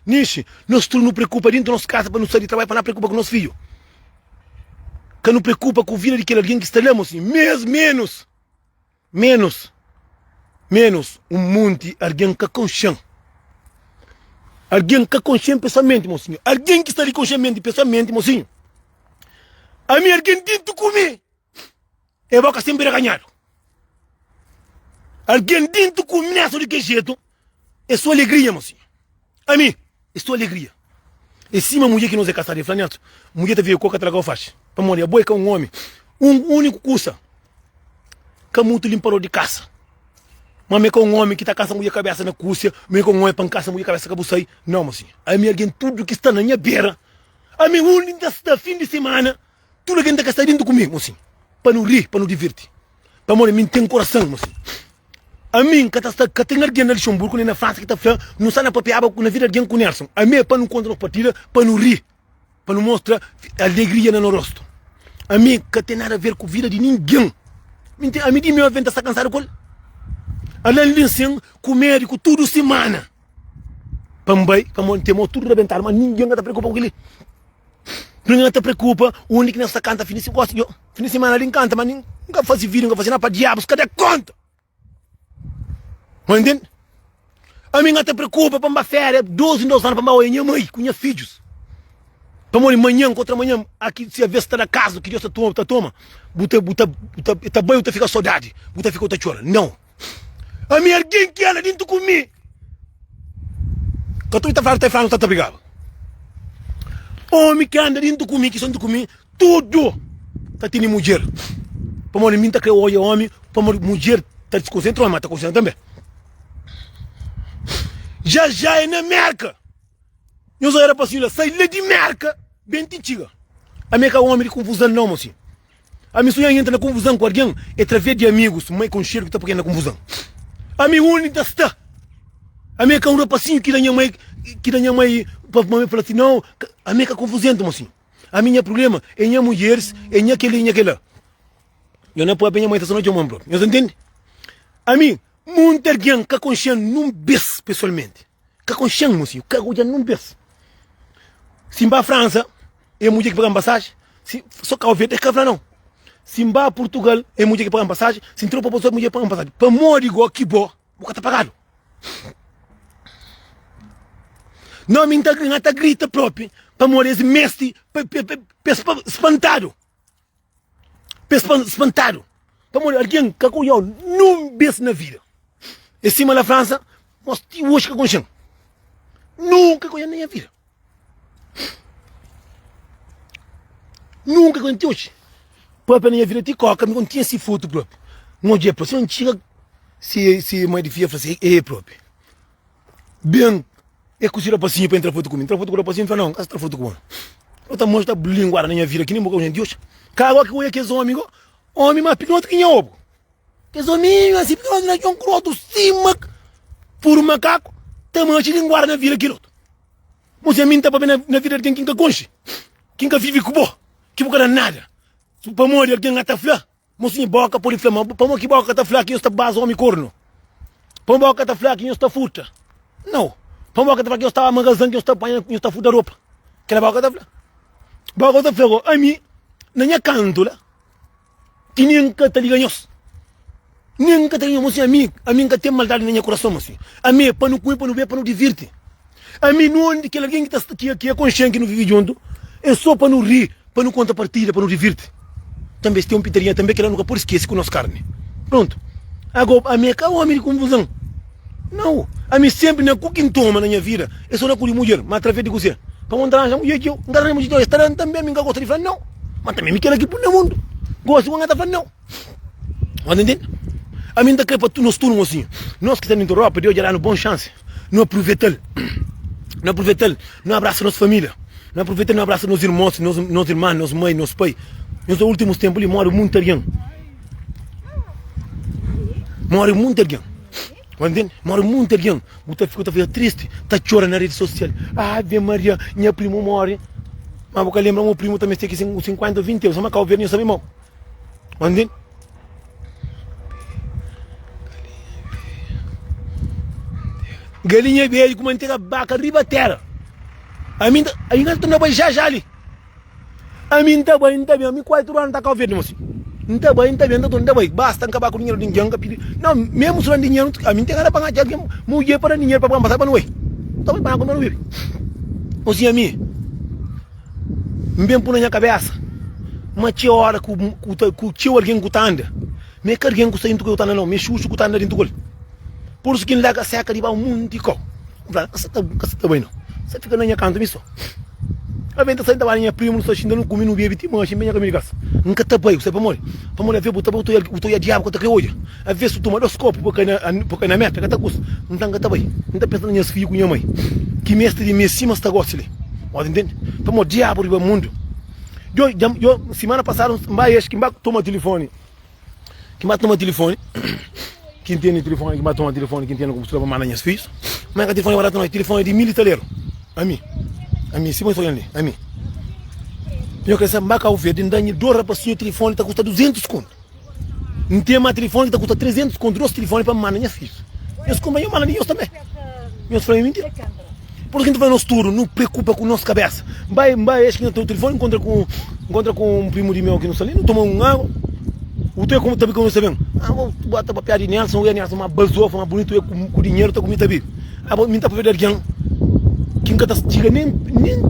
Speaker 1: Nixi, nos tudu nu preokupa dintu nos kasa pa nu sai di trabadju pa na preokupa ku nos fidju. Ka nu preokupa ku vida di kel algen ki sta la, mosinhu. Mes menus. Menus, menus un munti algen ka konxe-m. Algen ka konxe-m pesoalmenti, mosinhu. Algen ki sta li konxe-m menti pesoalmenti, mosinhu. Ami algen dintu ku mi, e boka senpri raganhadu. Algen dintu ku mi nessa di ke jetu, é so alegria, mosinhu. Ami é so alegria. É sima mudjer ki nos é kasadu. El fla, Nelson, mudjer ta vive ku bo ka ta larga-u faxi. Pamodi abo é ka un omi. Un úniku kusa ka mutu linpador di kasa. Ma mi é ka un omi ki ta kansa mudjer kabesa na kusia. Mi é ka un omi pa N kansa mudjer kabesa ka bu sai. Nau, mosinha. Ami algen tudu ki sta na nha bera. Ami undi N ta sta fin di simana, tudu algen ta ka sta dintu ku mi, mosinha. Pa nu ri, pa nu divirti. Pamodi mi N ten korasan, mosinha. Ami N ka ta sta, ka ten algen na Luxemburgo nen na Fransa ki ta fla nu sta na papiaba na vida di algen ku Nelson. Ami é pa nu konta nos partida, pa nu ri, pa nu mostra alegria na no rostu. Ami ka ten nada a ver ku vida di ningen. Mi ten, ami di meu aven ta sta kansadu ku el. Ala li nsin ku mediku tudu simana pa N bai, pamodi N ten mo tudu rabentadu, ma ningen ka ta preokupa ku kili. Ningen ka ta preokupa undi ki N sta kanta fin di gosi yo. Fin di simana li N kanta, ma nin N ka fasi video, N ka fasi nada pa diabus ka da konta. Ma ntende? Ami N ka ta preokupa pa N ba feria dos em dos anu pa N ba oia nha mai ku nha fidjus. Pamodi manhan kontra manhan, aki si aves ta da kazu ki Deus ta toma, ta toma, bu ta, bu ta, bu ta, ta bai bu ta fika sodadi, bu ta fika bu ta txora. Nau. Ami algen ki anda dintu ku mi ka ta fla ta fla ta brigaba. Omi ki anda dintu ku mi ki sta dintu ku mi tudu ta tene mudjer. Pamodi mi ta kre oja omi pamodi mudjer ta diskonsentra omi ma ta konsentra tanbe. Ja ja é na Merka. Nhos oja rapasinhu la sai la di Merka ben ti txiga. Ami é ka omi di konfuzan nau mosinhu. Ami su nha entra na konfuzan ku algen é través di amigus, mai konxedu ki ta poi na konfuzan. Ami undi ta sta? Ami é ka un rapasinhu ki da nha mai ki da nha mai pa mame fla si nau, ami é ka konfuzentu mosinhu. Ami nha prublema é nha mudjeris, é nha keli nha kela. Nho na papia nha mai ta sta na txoman propi. Nhos ntende? Ami munti algen ka konxen nun bes pesoalmenti. Ka konxen mosinhu, ka odjan nun bes. Si N ba Fransa, é mudjer ki pagan pasaji. Si so Kau Verdi, es ka fla nau. Si N ba Purtugal, é mudjer ki pagan pasaji. Si N tropa pa é mudjer ki pagan pasaji. Pamodi go ki bo, bu ka ta pagadu. Nau, mi N ta N ta grita propi, pamodi es mesti pa es spantadu. Pa es spantadu. Pamodi algen ka ka odjau nun bes na vida. É sima la Fransa. Mos ti oji ka konxe-m. Nunka ka odja-m na nha vida. Nunka ka odja-m ti oji. Papia na nha vida ti koka mi kon tinha si fotu propi. N odja el propi. Si N txiga si si mai di fia fla si e propi. Ben e ku si rapasinhu pa entra fotu ku mi. Entra fotu ku rapasinhu, N fla nau, N ka sa tra fotu ku bo. Bo ta mostra linguada na nha vida ki nin bo ka odja-m ti oji. Ka agoki ku odja kes omi go, omi mas pikinoti ki nha obu. Kes ominhu asi pikinoti na txon ku rotu sima puru makaku ta manxi linguada na vida kel otu. Bo si ami N ta papia na vida di algen ki N ka konxe, ki N ka vive ku bo, ki bu ka da nada. Pamodi algen ka ta fla, mosinhu boka pode fla, ma pamodi ki boka ka ta fla ki nhos ta baza omi kornu? Pamodi boka ka ta fla ki nhos ta furta? Nau. Pamodi boka ka ta fla ki nhos ta magazan, ki nhos ta panha, nhos ta furta ropa? Kela boka ka ta fla. Boka ta fla, ami na nha kantu la, Ti nen ka ta liga nhos. Nen ka ta liga nhos. Mosinhu, ami, ami N ka ten maldadi na nha kurason, mosinhu. Ami é pa nu kume, pa nu bebe, pa nu divirti. Ami nu ondi kel algen ki ta, ki, ki é konxen, ki nu vive djuntu, é so pa nu ri, pa nu konta partida, pa nu divirti. Tanbe si ten un pitadinha tanbe, kila nu ka pode skese ku nos karni. Prontu. Ago, ami é ka omi di konfuzon. Nau. Ami senpri na ku ki N toma na nha vida, é so na ku di mudjer. Ma atraves di kuzê? Pamodi N ta ranja mudjer txeu. N ka ranja mudjer txeu, es ta da-m tanbe, ami N ka gosta di fla nau. Ma tanbe mi kela ki pui na mundu. Gosi ku N ka ta fla nau. Bo ta ntende? Ami N ta kre pa nos tudu mosinhu, nos ki sta dentu Europa, Deus dja da-nu bon xansi, nu apruveta-l. Nu apruveta-l, nu abrasa nos familia, nu apruveta-l, nu abrasa nos irmons, nos irman, nos mai, nos pai. Nos ultimus tenpu li mori munti algen. Mori munti algen. Bo ntende? Mori munti algen. Bu ta fika ta fika tristi, ta txora na redi sosial. Ave Maria, nha primu mori. Ma bu ka lenbra ma bu primu ta meste ki 50 o 20 euros. Ma Kau Verdi nho sabe mau. Bo ntende? Galinha bedju ku mantega baka riba tera. Ami nta, ami nta torna bai já já li. Ami N ta bai, N ta ben, ami 4 anu N ta Kau Verdi mosi. N ta bai, N ta ben, N ta torna, N ta bai. Basta N ka ba ku dinheru di ningen, N ka pidi. Nau, mesmu si dan dinheru, ami N ten gana pa N atxa algen mudjer pa dan dinheru pa pa N pasa pa nu bai. N ta bai pa N kume, pa nu bebe. Mosi ami, N ben pui na nha kabesa ma txeu ora ku ku ta ku txeu algen ku ta anda, ma é ka algen ku sta dintu ku el ku ta anda nau, ma é xuxu ku ta anda dintu ku el. Pur isu ki N larga seka di ba un monti kau. N fla, N ka sa ta, N ka sa ta bai nau. N sa fika na nha kantu mi so. Alvês N ta sai, N ta ba na nha primu, nu sta xinta, nu kume, nu bebe ti manxe, N ben nha kaminhu di kasa. N ka ta bai, bu sabe pamodi? Pamodi alvês bu ta bai, bu ta oia, bu ta oia diabu ka ta kre odja. Alvês su toma dos kopu pa kai na, pa kai na meta, ka ta kusta. Nta N ka ta bai. N ta pensa na nhas fidju ku nha mai, ki meste di mi sima sta gosi li. Bo ta ntende? Pamodi diabu riba mundu. Djo, dja, djo, simana pasadu N bai es ki N ba toma tilifoni. Ki ba toma tilifoni, ki N tene tilifoni, ki ba toma tilifoni, ki N tene ku pa manda nhas fidjus. Ma ka tilifoni baratu no, tilifoni di mil taleru. Ami, ami, sima nhos ta odjan li, ami. Nho kre sabe, N ba Kabu Verdi, N da nha dos rapasinhu tilifoni ta kusta 200 kontu. N ten ma tilifoni ki ta kusta 300 kontu, dos tilifoni pa N manda nhas fidjus. Nhos kunpra, nhos manda di nhos tanbe. Nhos fla mi mintira. Pur isu ki N ta fla nos tudu, nu preokupa ku nos kabesa. N bai, N bai, es ki N ten telefoni, N kontra ku, N kontra ku un primu di meu ki nu sta li, nu toma un agu. U ta ta bi ta ben. Ah, bo bo ta papia di Nelson, ui Nelson ma bazofa, ma bunitu, e ku, ku dinheru ta kumi ta bibi. Ah, bo mi ta papia di algen ki N ka ta txiga nen, nen,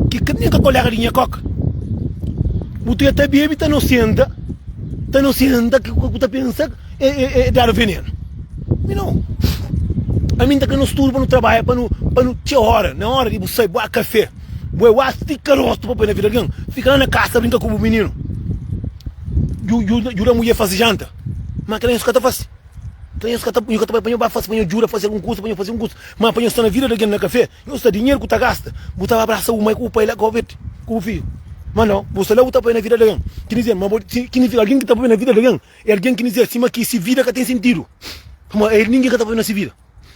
Speaker 1: ki ka nen ka kolega di nha koka. Bu ta ta bebi, ta nosenta, ta nosenta ki ku ta pensa. E, e, e dadu venenu. Mi nau. Ami nta kre nos tudu pa nu trabadja, pa nu, pa nu txeu ora, na ora di bu sai, bua kafe, bu e waz stika rostu pa poi na vida di algen, fika la na kasa brinka ku bu mininu, djuda mudjer fasi janta, ma kila nhos ka ta fasi. Kila nhos ka ta, nhos ka ta bai pa nhos ba fasi, pa nhos djuda fasi algun kusa, pa nhos fasi un kusa, ma pa nhos sta na vida di algen na kafe, nhos sta dinheru ku ta gasta, bu ta ba abrasa bu mai ku bu pai la ka obeti ku bu fidju. Ma nau, bu sta la bu ta poi na vida di algen. Ki ma bo, ki algen ki ta poi na vida di algen, É algen ki dizer sima ki si vida ka ten sintidu, pamodi el ningen ka ta pabia na si vida.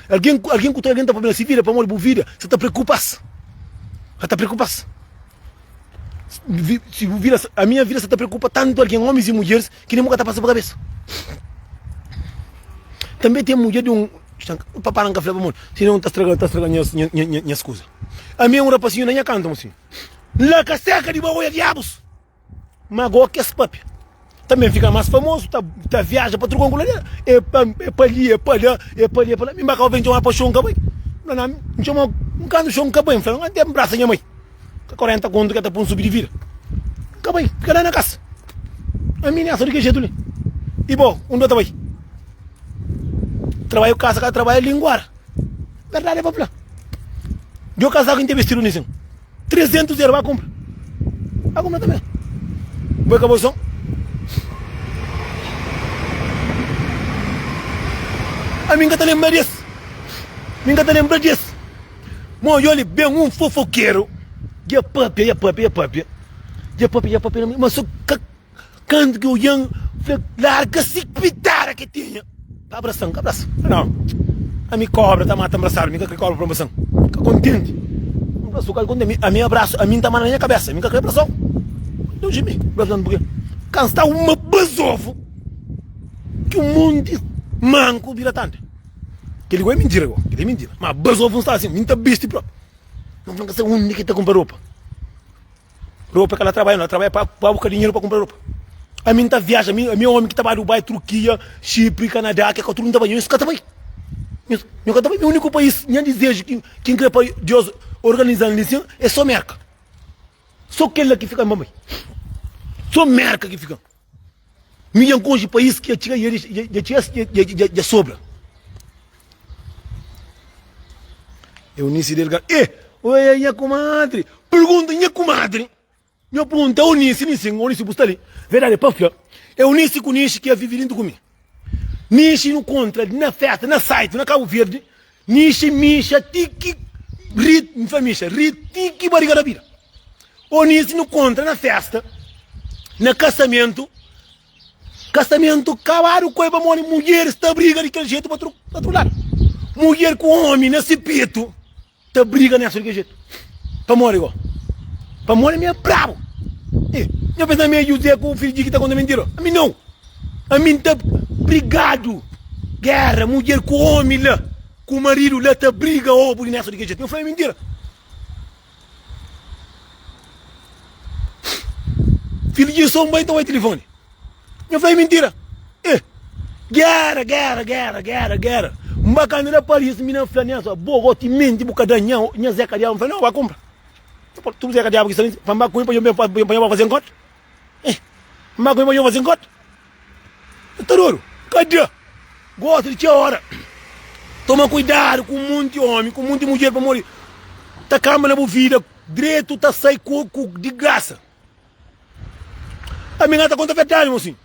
Speaker 1: Algen algen ku ta algen ta pabia na si vida pamodi bu vida sa ta preokupa-s. Sa ta preokupa-s. Si bu vida, a minha vida sa ta preokupa tantu algen, omis i mudjeris, ki nen bu ka ta pasa pa kabesa. Tanbe ten mudjer di un pa para N ka fla pamodi sinon ta straga ta straga nhas nhas kuza. Ami é un rapasinhu na nha kantu, mosinhu. N la ka seka di bo oia diabus. Ma go kes papia tanbe fika mas famosu ta ta viaja pa truka un kula e pa e pa li e pa la e pa li e pa la mi ba kau ben txoma pa xon ka bai na na n txoma n kantu xon ka bai n fla n ate nbrasa nha mai ka 40 kontu ke ta pun subi di vida n ka bai fika la na kasa ami nessa di ke jetu li i bo undi bo ta bai trabadju kasa ka trabadju linguara. Verdadi é pa fla. Djo kazaku in ta bestidu nisin. 300 euro ba kumpra. Ba kumpra tanbe. Bo é ka bo son. Ami nka ta lembra des. Mi nka ta lembra des. Mo yo li ben un fofokeru. Dja papia, dja papia, dja papia. Dja papia, dja papia. Ma so ka Kantu ki odja-m, fla, Larga si pitara ki tinha pa abrasa-m. Ka abrasa. Fla, Nau, ami kobra ta mata nbrasadu, mi ka kre kobra pa nbrasa-m. Ka kontenti. N fla, Su ka kontenti, ami abrasu, ami N ta manda na nha kabesa, mi ka kre abrasa-u. Deus di mi, abrasa-m purke? Ka N sta uma bazofu ki un monti manku bira tanta. Kel-li gó é mintira gó, kel-li é mintira. Ma bazofu N sta asin, mi N ta bisti propi. N fla, N ka sabe undi ki ta kunpra ropa. Ropa ka la trabadja, la trabadja pa pa buska dinheru pa kumpra ropa. Ami nta viaja, ami ami é omi ki ta bai Dubai, Turkia, Chipre, Canadá, ke ka tudu nta bai, nhos ka ta bai. Nhos nhos ka ta bai. Mi uniku país, nha dizeju ki ki nkre pa Deus organizan li sin é so Merka. So kel la ki fikan pa bai. So Merka ki fikan. Mi dja N konxe país ki dja txiga dja txiga dja sobra. Eunice Delgado Eh, oi nha kumadri Pergunta nha kumadri Nha pergunta Eunice, ni sin, Eunice bu sta li Verdade pa fla Eunice ku Nixi ki a vive dintu ku mi Nixi nu kontra na festa, na site, na Cabo Verde Nixi mixa ti ki ri, N fla mixa, ri ti ki bariga da bira Eunice nu kontra na festa, na kasamentu Kasamentu kabadu ku el pamodi mudjeris ta briga di kel jetu pa tru ladu. Mudjer ku omi na si petu ta briga nesa di kel jetu. Pamodi go? Pamodi mi é brabu. E, nho pensa mi é José ku fidju ki ta konta mintira? Ami nau. Ami N ta brigadu. Gera, mudjer ku omi la, ku maridu la ta briga obu di nesa di kel jetu. Nho fla mi mintira? Filho de som bai ta bai telefone. Nho fla é mentira. Eh, guerra, guerra, guerra, guerra, guerra. Mba kanda na Paris, mina fla nessa, bo go ti mente bu ka da nha, nha Zeca Diabo. Fla, não, vai compra. Tu Zeca Diabo que está ali, mba com ele pa pa fazer encontro. Eh, mba com ele pa fazer encontro. Ta dodu, kada gosta di txeu ora. Toma kuidadu ku munti omi, ku munti mudjer pamodi ta kamba na bu vida dretu ta sai ku ku di grasa. Ami nga ta konta verdadi mosinhu.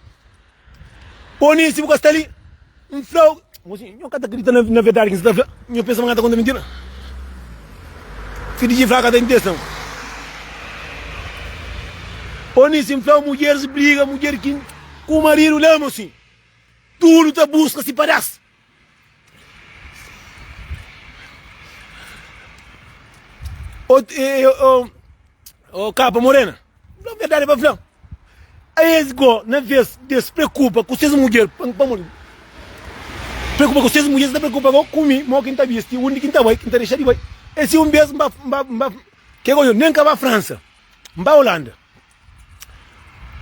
Speaker 1: Oni si bu ka sta li, N flau, mosinhu, nho ka ta kridita na na verdadi ki N sta ta fla, nho pensa ma nga ta konta mintira? Fidju di fla ka ta intesta. Oni si N flau mudjeris briga, mudjer ki ku maridu la mosinhu, tudu ta buska si padas. Ô, ô, ô, capa morena, fla verdade pa fla. Es go, na vez de es preocupa ku ses mudjer, pamodi preocupa ku ses mudjer, es ta preocupa go ku mi, mo ki N ta bisti, undi ki N ta bai, ki N ta dexa di bai. E si un bes N ba, N ba, N ba, ke go, nen ka ba Fransa, N ba Holanda.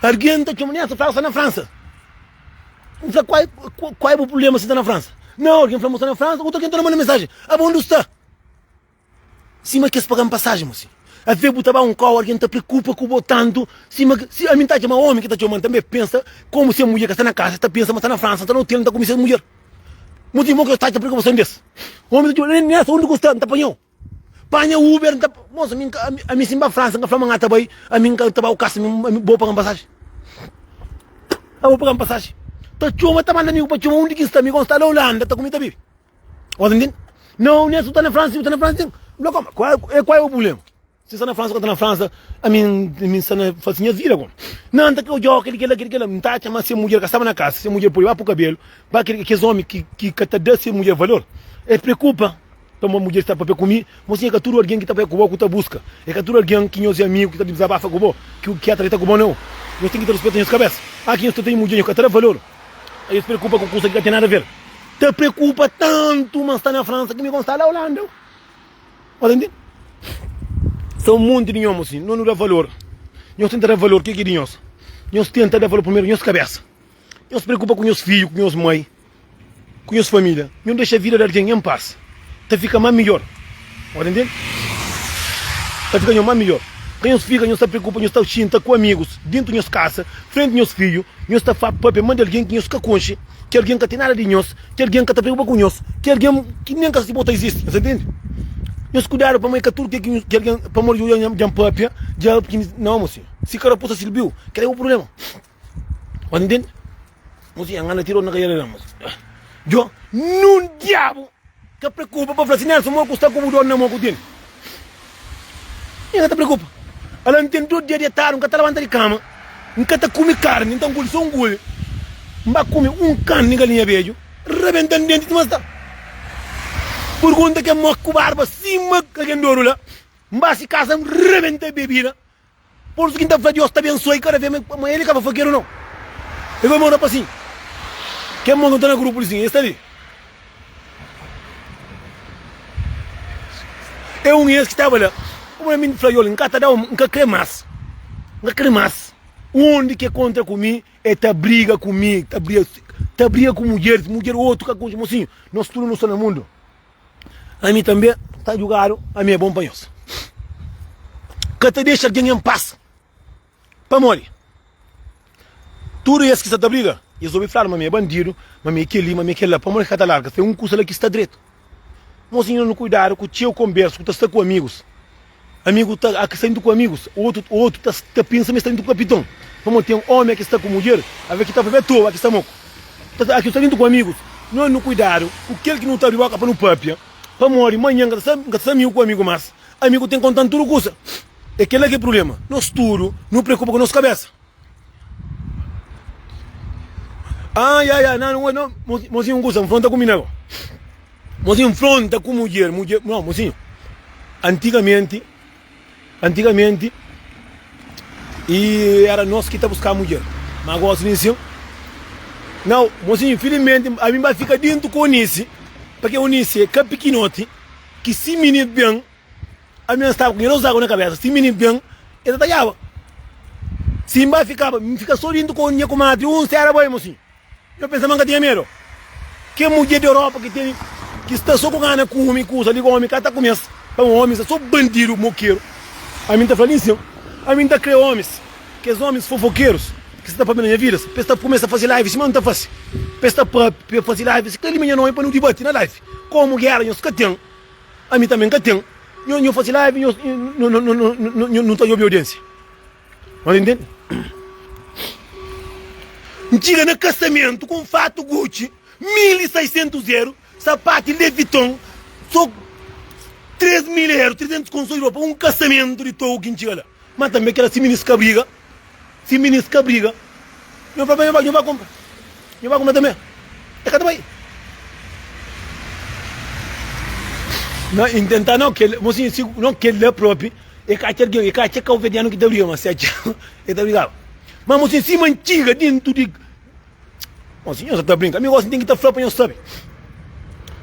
Speaker 1: Argen ta txoma, Nelson, fla, sta na Fransa. N fla, kual, kual é bu problema si sta na Fransa? Não, argen fla, mo sta na Fransa, otu argen ta manda mensagem, abo onde sta? Sima kes paga-m pasajen, mosinhu. Avê bu ta ba un kau, algen ta preokupa ku bo tantu, sima ki, si ami N ta atxa ma omi ki ta txoma-m tanbe pensa komu se mudjer ka sta na kasa, ta pensa ma sta na Fransa, sta na otel, N ta kume ses mudjer. Mosinhu, mo ki es ta atxa preokupason des? Omi ta txoma, Nel, Nelson, undi ku sta? N ta panha-u. Panha Uber, N ta, mosu, ami N ka, ami si N ba Fransa, N ka fla ma N ta bai, ami N ka ta ba u kasa, ami bo paga-m pasajen. Abo paga-m pasajen. Ta txoma, ta manda amigu pa txoma undi ki N sta, ami ku N sta la Holanda, ta kume ta bebe. Você entende? Não, Nelson está na França, está na França. Não, como? Qual é, qual é o problema? Se está na França, está na França, a mim, a mim está na faz minha vida, como? Não, tá que o jogo, aquele, aquele, aquele, aquele, não tá mas se mulher que estava na casa, se mulher põe lá pro cabelo, vai aquele, aqueles homens que que que tá dando se mulher valor, é preocupa. Então, uma mulher está para comigo, mas é que tudo alguém que está para com que tá busca. É que tudo alguém que nós é amigo, que tá desabafa com que que atreta com não. Nós tem que ter respeito na nossa cabeça. Aqui nós tem mulher que tá valor. Aí se preocupa com coisa que não tem nada a ver. Te preocupa tanto, mas está na França que me consta lá Holanda. Entende? São um monte de homens assim, não nos dá valor. Nós tenta dar valor, o que é que é de nós? Nós tenta dar valor primeiro, nós cabeça. Nós se preocupa com nós filhos, com nós mãe, com nós família. Não deixa a vida de alguém em paz. Ta fica mais melhor. Entende? Ta fica mais melhor. Ka nhos fika, nhos ta preokupa, nhos ta xinta ku amigus dentu nhos kasa, frenti nhos fidju, nhos ta papia mal di algen ki nhos ka konxe. Ki algen ka ten nada di nhos, ki algen ka ta preokupa ku nhos, ki algen ki nen ka si bo ta izisti. Nhos ta ntende? Nhos kuidadu pamodi ka tudu ke ki algen, pamodi dja dja N papia, dja ki nau mosinhu. Si karapusa sirbiu, kel é bu prubléma. Nhos ta ntende? Mosinhu, N anda tira na kaia la mosinhu. Djo, nun diabu ka preokupa pa fla si Nelson mo ku sta ku bu dor na mo ku tene. N ka ta preokupa. Ala N ten 2 dia detadu, N ka ta labanta di kama, N ka ta kume karni, N ta nguli so nguli. N ba kume un karni galinha bedju, rebenta-m denti sima sta. Purgunta ken moki ku barba sima algen dodu la. N ba si kasa, N rebenta bebida. Pur isu ki N ta fla Dios ta bensoi kada vez ma el ka fofokeru nau. El fla, Mon rapasinhu, kel mon ki N ta na grupu li sin, el sta li. É un es ki staba la. Kuma mi N fla, Yoli, N ka ta dau, N ka kre mas. N ka kre mas. Undi ki e kontra ku mi, e ta briga ku mi, ta briga, ta briga ku mudjeris, mudjer otu ka konxe. Mosinhu, nos tudu nu sta na mundu. Ami tanbe ta jugadu, ami é bon pa nhos. Ka ta dexa algen en pas. Pamodi? Tudu es ki sta ta briga, es obi fladu ma mi é bandidu, ma mi é kel-li, ma mi é kel-la. Pamodi ki ka ta larga? Ten un kusa la ki sta dretu. Mosinhu, nu kuidadu ku txeu konbersu ku ta sta ku amigus. Amigu ta a ki sta intu ku amigus, otu otu ta ta pensa ma e sta intu ku kapiton. Pamodi ten omi a ki sta ku mudjer, ave ki ta papia toa, a ki sta moku. Ta a ki sta intu ku amigus. No nu kuidadu ku kel ki nu ta abri boka pa nu papia, pamodi manhan N ka ta sta N ka ta sta amigu ku amigu mas. Amigu ten kontan tudu kusa. E kela ki é prublema. Nos tudu nu preokupa ku nos kabesa. Ah, ya, ya, na, no, no, mozinho, un kusa, nfronta ku mi na go. Mozinho, nfronta ku mudjer, mudjer, no, mozinho. Antigamenti, antigamenti, e era nos ki ta buska mudjer. Ma gosi nin sin. Nau, mozinho, infilimenti, ami ba fika dintu ku Onisi, pake Onisi é ka pikinoti, ki si mini ben, Ami N staba ku nha rozagu na kabesa, si mininu ben, el ta tadjaba. Si N ba fikaba, N fika so dintu ku nha kumadri, un sera bai, mosinhu. Nho pensa ma N ka tinha medu? Ke mudjer di Europa ki tene, ki sta so ku gana kume kusa li, omi ka ta kume-s, pamodi omis é so bandidu, mokeru. Ami N ta fla li nsin, ami N ta kre omis, kes omis fofokerus ki sta ta papia na nha vida, pa es ta kumesa fasi live sima N ta fasi, pa es ta papia, fasi live, si kre li ma nha nomi pa nu dibati na live. Komu gera nhos ka ten. Ami tanbe N ka ten. Nho, nho fasi live, nho, nho, nho, nho, nho, nho, nu ta djobe audiensia. Nhos intende? N txiga na kasamentu ku un fatu Gucci, 1600 eru, sapatu Louis Vuitton, so 3000 eru, 300 konso di ropa, un kasamentu di togu ki N txiga la. Ma tanbe kela si minis ka briga, si minis ka briga, nho fla pa nho ba, nho ba kunpra, nho ba kunpra tanbe, e ka ta bai. Na intenta nau kel, mosinhu si nau kel la propi, e ka atxa algen, e ka atxa kauverdianu ki ta briga, ma si atxa e ta brigaba. Ma mosinhu sima N txiga dintu di Mosi, nhos sa ta brinka. Mi gosi N ten ki ta fla pa nhos sabe.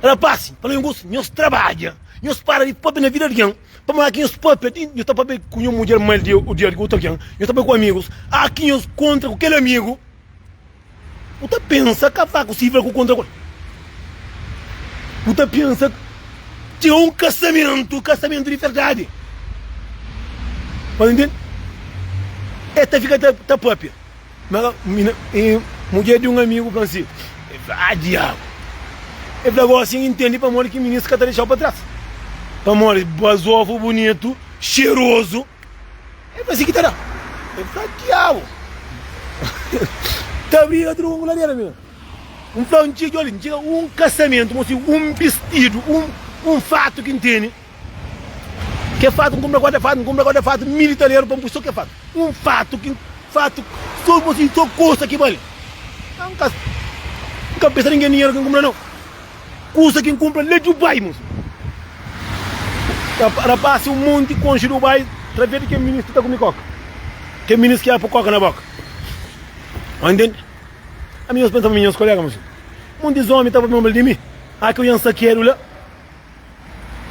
Speaker 1: Rapasi, pa nhos gosi, nhos trabadja, nhos para di papia na vida di algen. Pamodi ki nhos papia, nhos ta papia ku nhos mudjer mal di di otu algen, nhos ta papia ku amigus. A ki nhos kontra ku kel amigu, bu ta pensa ka fa kusível ku kontra ku el. Bu ta pensa ten un kasamentu, kasamentu di verdadi. Pa ntende? E ta fika ta ta papia. Ma mina, e mudjer di un amigu fla-m si, el fla, Ah, diabu! El fla, Gósi N intende pamodi ki minis ka ta dexa-u pa tras. Pamodi bazofu bunitu, xerozu. El fla, Si ki ta da. El fla, Diabu! Ta briga tudu ku ladera, mina. N fla, N txiga, djobe, N txiga un kasamentu, mosi, un bistidu, un, un fatu ki N tene. Ke fatu N kunpra guarda fatu, N kunpra guarda fatu militaleru pa N pui so ke fatu. Un fatu ki fatu so bo si so kusa ki bali. N ka N ka pensa ningen dinheru ki N kunpra nau. Kusa ki N kunpra la Dubai mosi. Rapasi un monti konxi Dubai traves di ke minis ki ta kumi koka. Ke minis ki apu koka na boka. Ô ntende? Ami nhos pensa ma mi nhos kolega mosi. Montis omi ta papia mal di mi. A ki oian sakedu la.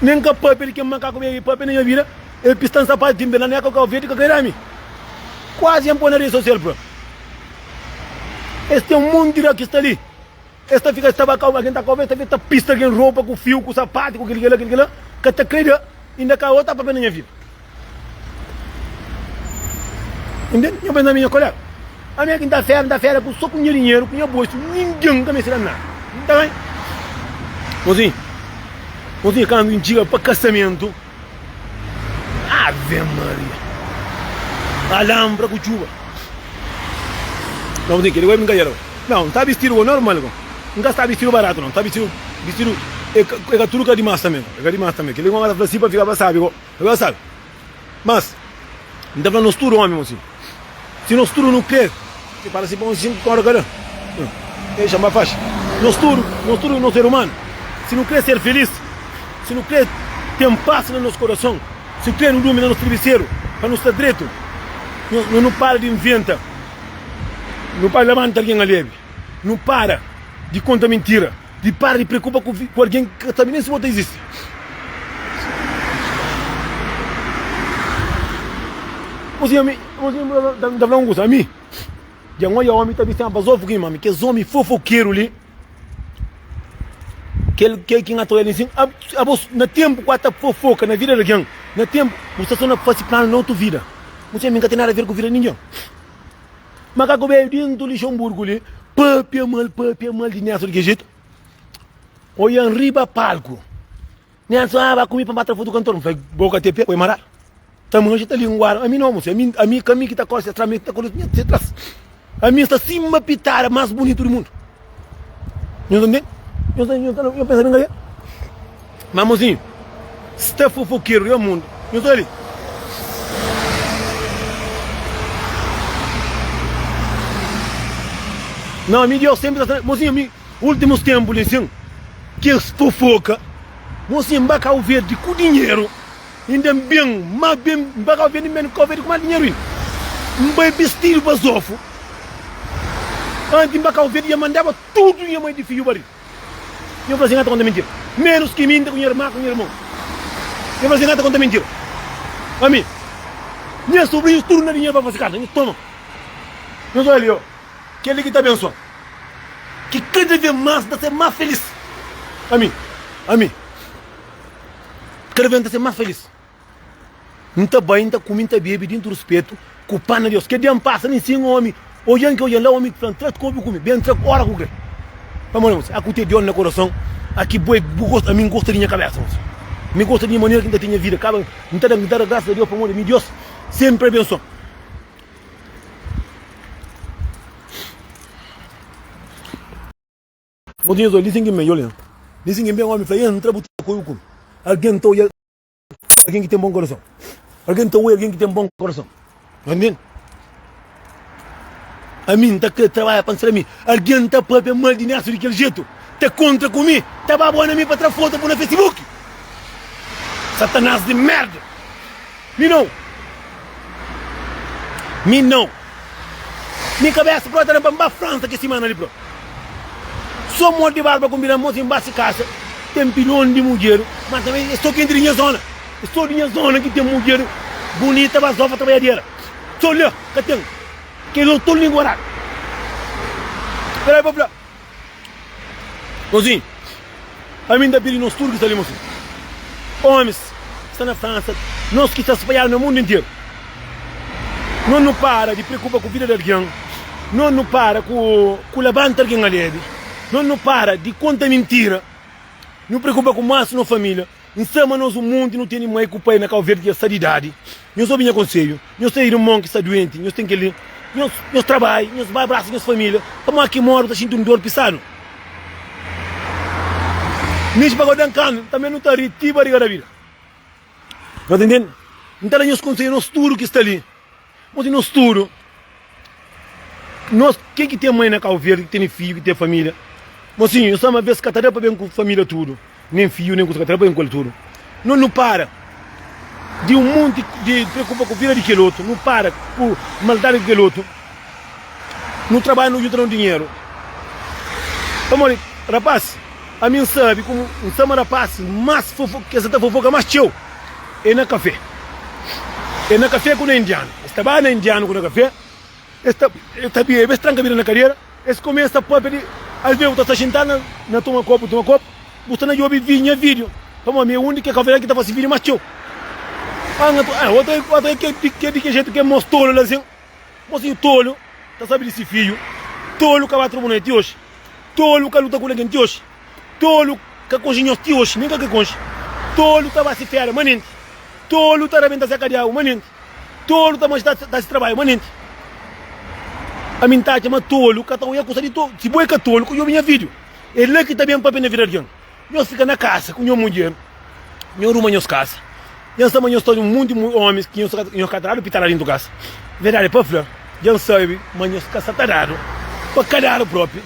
Speaker 1: Nen ka papia di ken makaku bebe papia na nha vida El pista-m sapatu di nbena neka kau verde ka kai da mi Kuazi N poi na redi sosial propi Es ten un monti di ki sta li Es ta fika sta ba kau algen ta kau es ta fika ta pista algen ropa ku fiu ku sapatu ku kel kela kel kela Ka ta kre da inda ka ota papia na nha vida Ntende? Nha pensa mi nha kolega. Ami é ki N ta fera, N ta fera ku so ku nha dinheru, ku nha bolsu, ningen ka meste da-m nada. N ta bai. Mozinhu, mozinhu, kandu N txiga pa kasamentu, Ave Maria! Alanpra ku txuba. Nau, mozinhu, kel-li gosi é brinkadera. Nau, N sta bistidu go normal go. N ka sta bistidu baratu nau, N sta bistidu, bistidu, é ka, é ka tudu ka dimas tanbe, é ka dimas tanbe. Kel-li go N ka ta fla si pa fika pa sabi go, pa fika sabi. Mas, N ta fla nos tudu omi, mosinhu, si nos tudu nu kre, si para si pa un 5 kora kada, dexa ma faxi. Nos tudu, nos tudu nos ser umanu, si nu kre ser felis, si nu kre ten pas na nos korason, si nu kre nu durmi na nos tribiseru pa nu sta dretu, no nu para di inventa, nu para di labanta algen alebi, nu para di konta mintira. Di para di preokupa ku ku algen ki ka sabe nen si bo ta izisti. Mosinhu, ami, mosinhu, N ta fla un kusa, ami, dja N odja omi ta bisti ma bazofu ki mi, ami, kes omi fofokeru li, kel, kel ki N ta odja li nsin, abo, na tenpu ku a ta fofoka na vida di algen, na tenpu, bu sta so na fasi planu na otu vida. Mosinhu, ami, N ka ten nada aver ku vida di ningen. Makaku beju dintu Lixonburgu li papia mal, papia mal di Nelson di ki jetu? Oian riba palku. Nelson, ah, ba kumi pa matra fotu kantor. N fla, bo ka te pe, bo é maradu. Ta manxa ta linguara. Ami não, moço. Ami, ami ka mi ki ta kore se tras, mi ki ta kore se tras. Ami sta sima pitada mas bunitu di mundu. Nhos ta ntende? Nhos ta, nhos ta, nhos pensa ben ka Ma mozinho, sta fofoqueiro riba mundo. Nhos sta li. Não, mi Deus sempre tá Mozinho, mi últimos tempos li sim, que fofoca. Mozinho, mba Cabo Verde com dinheiro. Ainda bem, ma bem, mba Cabo Verde, bem Cabo Verde com mais dinheiro ainda. Mba vestido basofo. Antes mba Cabo Verde ia mandava tudo minha mãe de filho barriga. Nho fla si N ka ta konta mintira. Menus ki mi N ta ku nha irma ku nha irmon. Nho fla si N ka ta konta mintira. Ami, nha sobrinhus tudu na dinheru pa fasi kasa. Nho toma. Nho fla li, o, kel-li ki ta abensoa, ki kada vez mas N ta ser más felis. Ami, ami, kada vez N ta ser más felis. N ta bai, N ta kume, N ta bebe dintu ruspetu ku pas na Deus. Kel dia N pasa li nsin omi, odjan ki odjan la, omi fla-m, Tra kobi ku mi, ben tra ora ku kre. Pamodi mosi, a ku te Deus na korason, a ki bo é bu gosta, ami N gosta di nha kabesa mosi. Mi gosta di nha manera ki N ta ten nha vida. Kaba N ta da, N ta da grasas a Deus pamodi mi Deus senpri abensoa-m. Mosi, nhos odja, li sin ki N ben, odja, li sin ki N ben, omi fla, Entra bu ta kobi ku mi. Algen ta odja. Algen ki ten bon korason. Algen ta oi algen ki ten bon korason. Amén. Ami N ta kre trabadja pa N ser ami. Algen ta papia mal di Nelson di kel jetu, ta kontra ku mi, ta ba boi na mi pa tra foto pui na Facebook. Satanás di merda. Mi nau. Mi nau. Mi kabesa pro ta da pa N ba Fransa ke simana li pro. So mor di barba konbina mos N ba si kasa ten pilon di mudjer ma tanbe es so kenti di nha zona es so di nha zona ki ten mudjer bunita bazofa trabadjadera so la ka ten kel otu linguaradu pera pa fla. Mozinho, ami N ta pidi nos tudu ki sta li, mozinho, omis ki sta na Fransa, nos ki sta spadjadu na mundu interu, nos nu para di preokupa ku vida di algen, nos nu para ku ku labanta algen alebi, nos nu para di konta mintira, nu preokupa ku mas nos familia. N sta ma nos un monti nu tene mai ku pai na Kau Verdi ki dja sta di idadi. Nhos obi nha konsedju. Nhos ten irmon ki sta duenti, nhos ten kel-li. Nhos, nhos trabadja, nhos bai abrasa nhos família. Pamodi ki móre bu ta xinti un dor pisadu? Mixi pa godan kanu, tanbê nu ta ri ti bariga da bida. Nhos ta intende? N ta da nhos konsedju, nos tudu ki sta li. Modi nos tudu, nos ken ki ten mai na Kau Verdi, ki tene fidju, ki ten família, mosinhu, nhos sabe ma ves ka ta da pa ben ku família tudu, nen fidju, nen kusa ka ta da pa ben ku el tudu. Nos nu para di un monti di preokupa ku vida di kel otu, nu para ku maldadi ku kel otu, nu trabadja, nu djuda na un dinheru. Pamodi, rapaz, ami N sabe kumu N sta ma rapaz mas fofo, kes ta fofoka mas txeu. É na kafé. É na kafé ku na indianu. Es ta ba na indianu ku na kafé, es ta es ta bebe, es tranka bira na kadera, es kumesa papia di Asves bu ta sta xintadu na na toma kopu, toma kopu, bu sta na djobe vi nha video, pamodi mi é un di ke kafé ki ta fasi video mas txeu. Ah, nha ah, otu otu ke di ke di ke jetu ke mos tolu la sin, mosinhu tolu. ta sabe di si fidju. Tolu ka ba trubunal ti oji. Tolu ka luta ku algen ti oji. Tolu ka konxe nhos ti oji, nen ka kre konxe. Tolu ta ba si fera manenti. Tolu ta rabenta se kadiabu manenti. Tolu ta manxe ta si trabadju manenti. Ami N ta atxa ma tolu ka ta oia kusa di tolu. Si bo é ka tolu, ka djobe nha video. É la ki ta ben papia na vida di algen. Nhos fika na kasa ku nho mudjer, nho ruma nhos kasa. Dja N sabe ma nhos ta un monti omis ki nhos ka ta dadu pitada dintu kasa. Verdadi pa fla, dja N sabe ma nhos ka sa ta dadu pa ka dadu propi,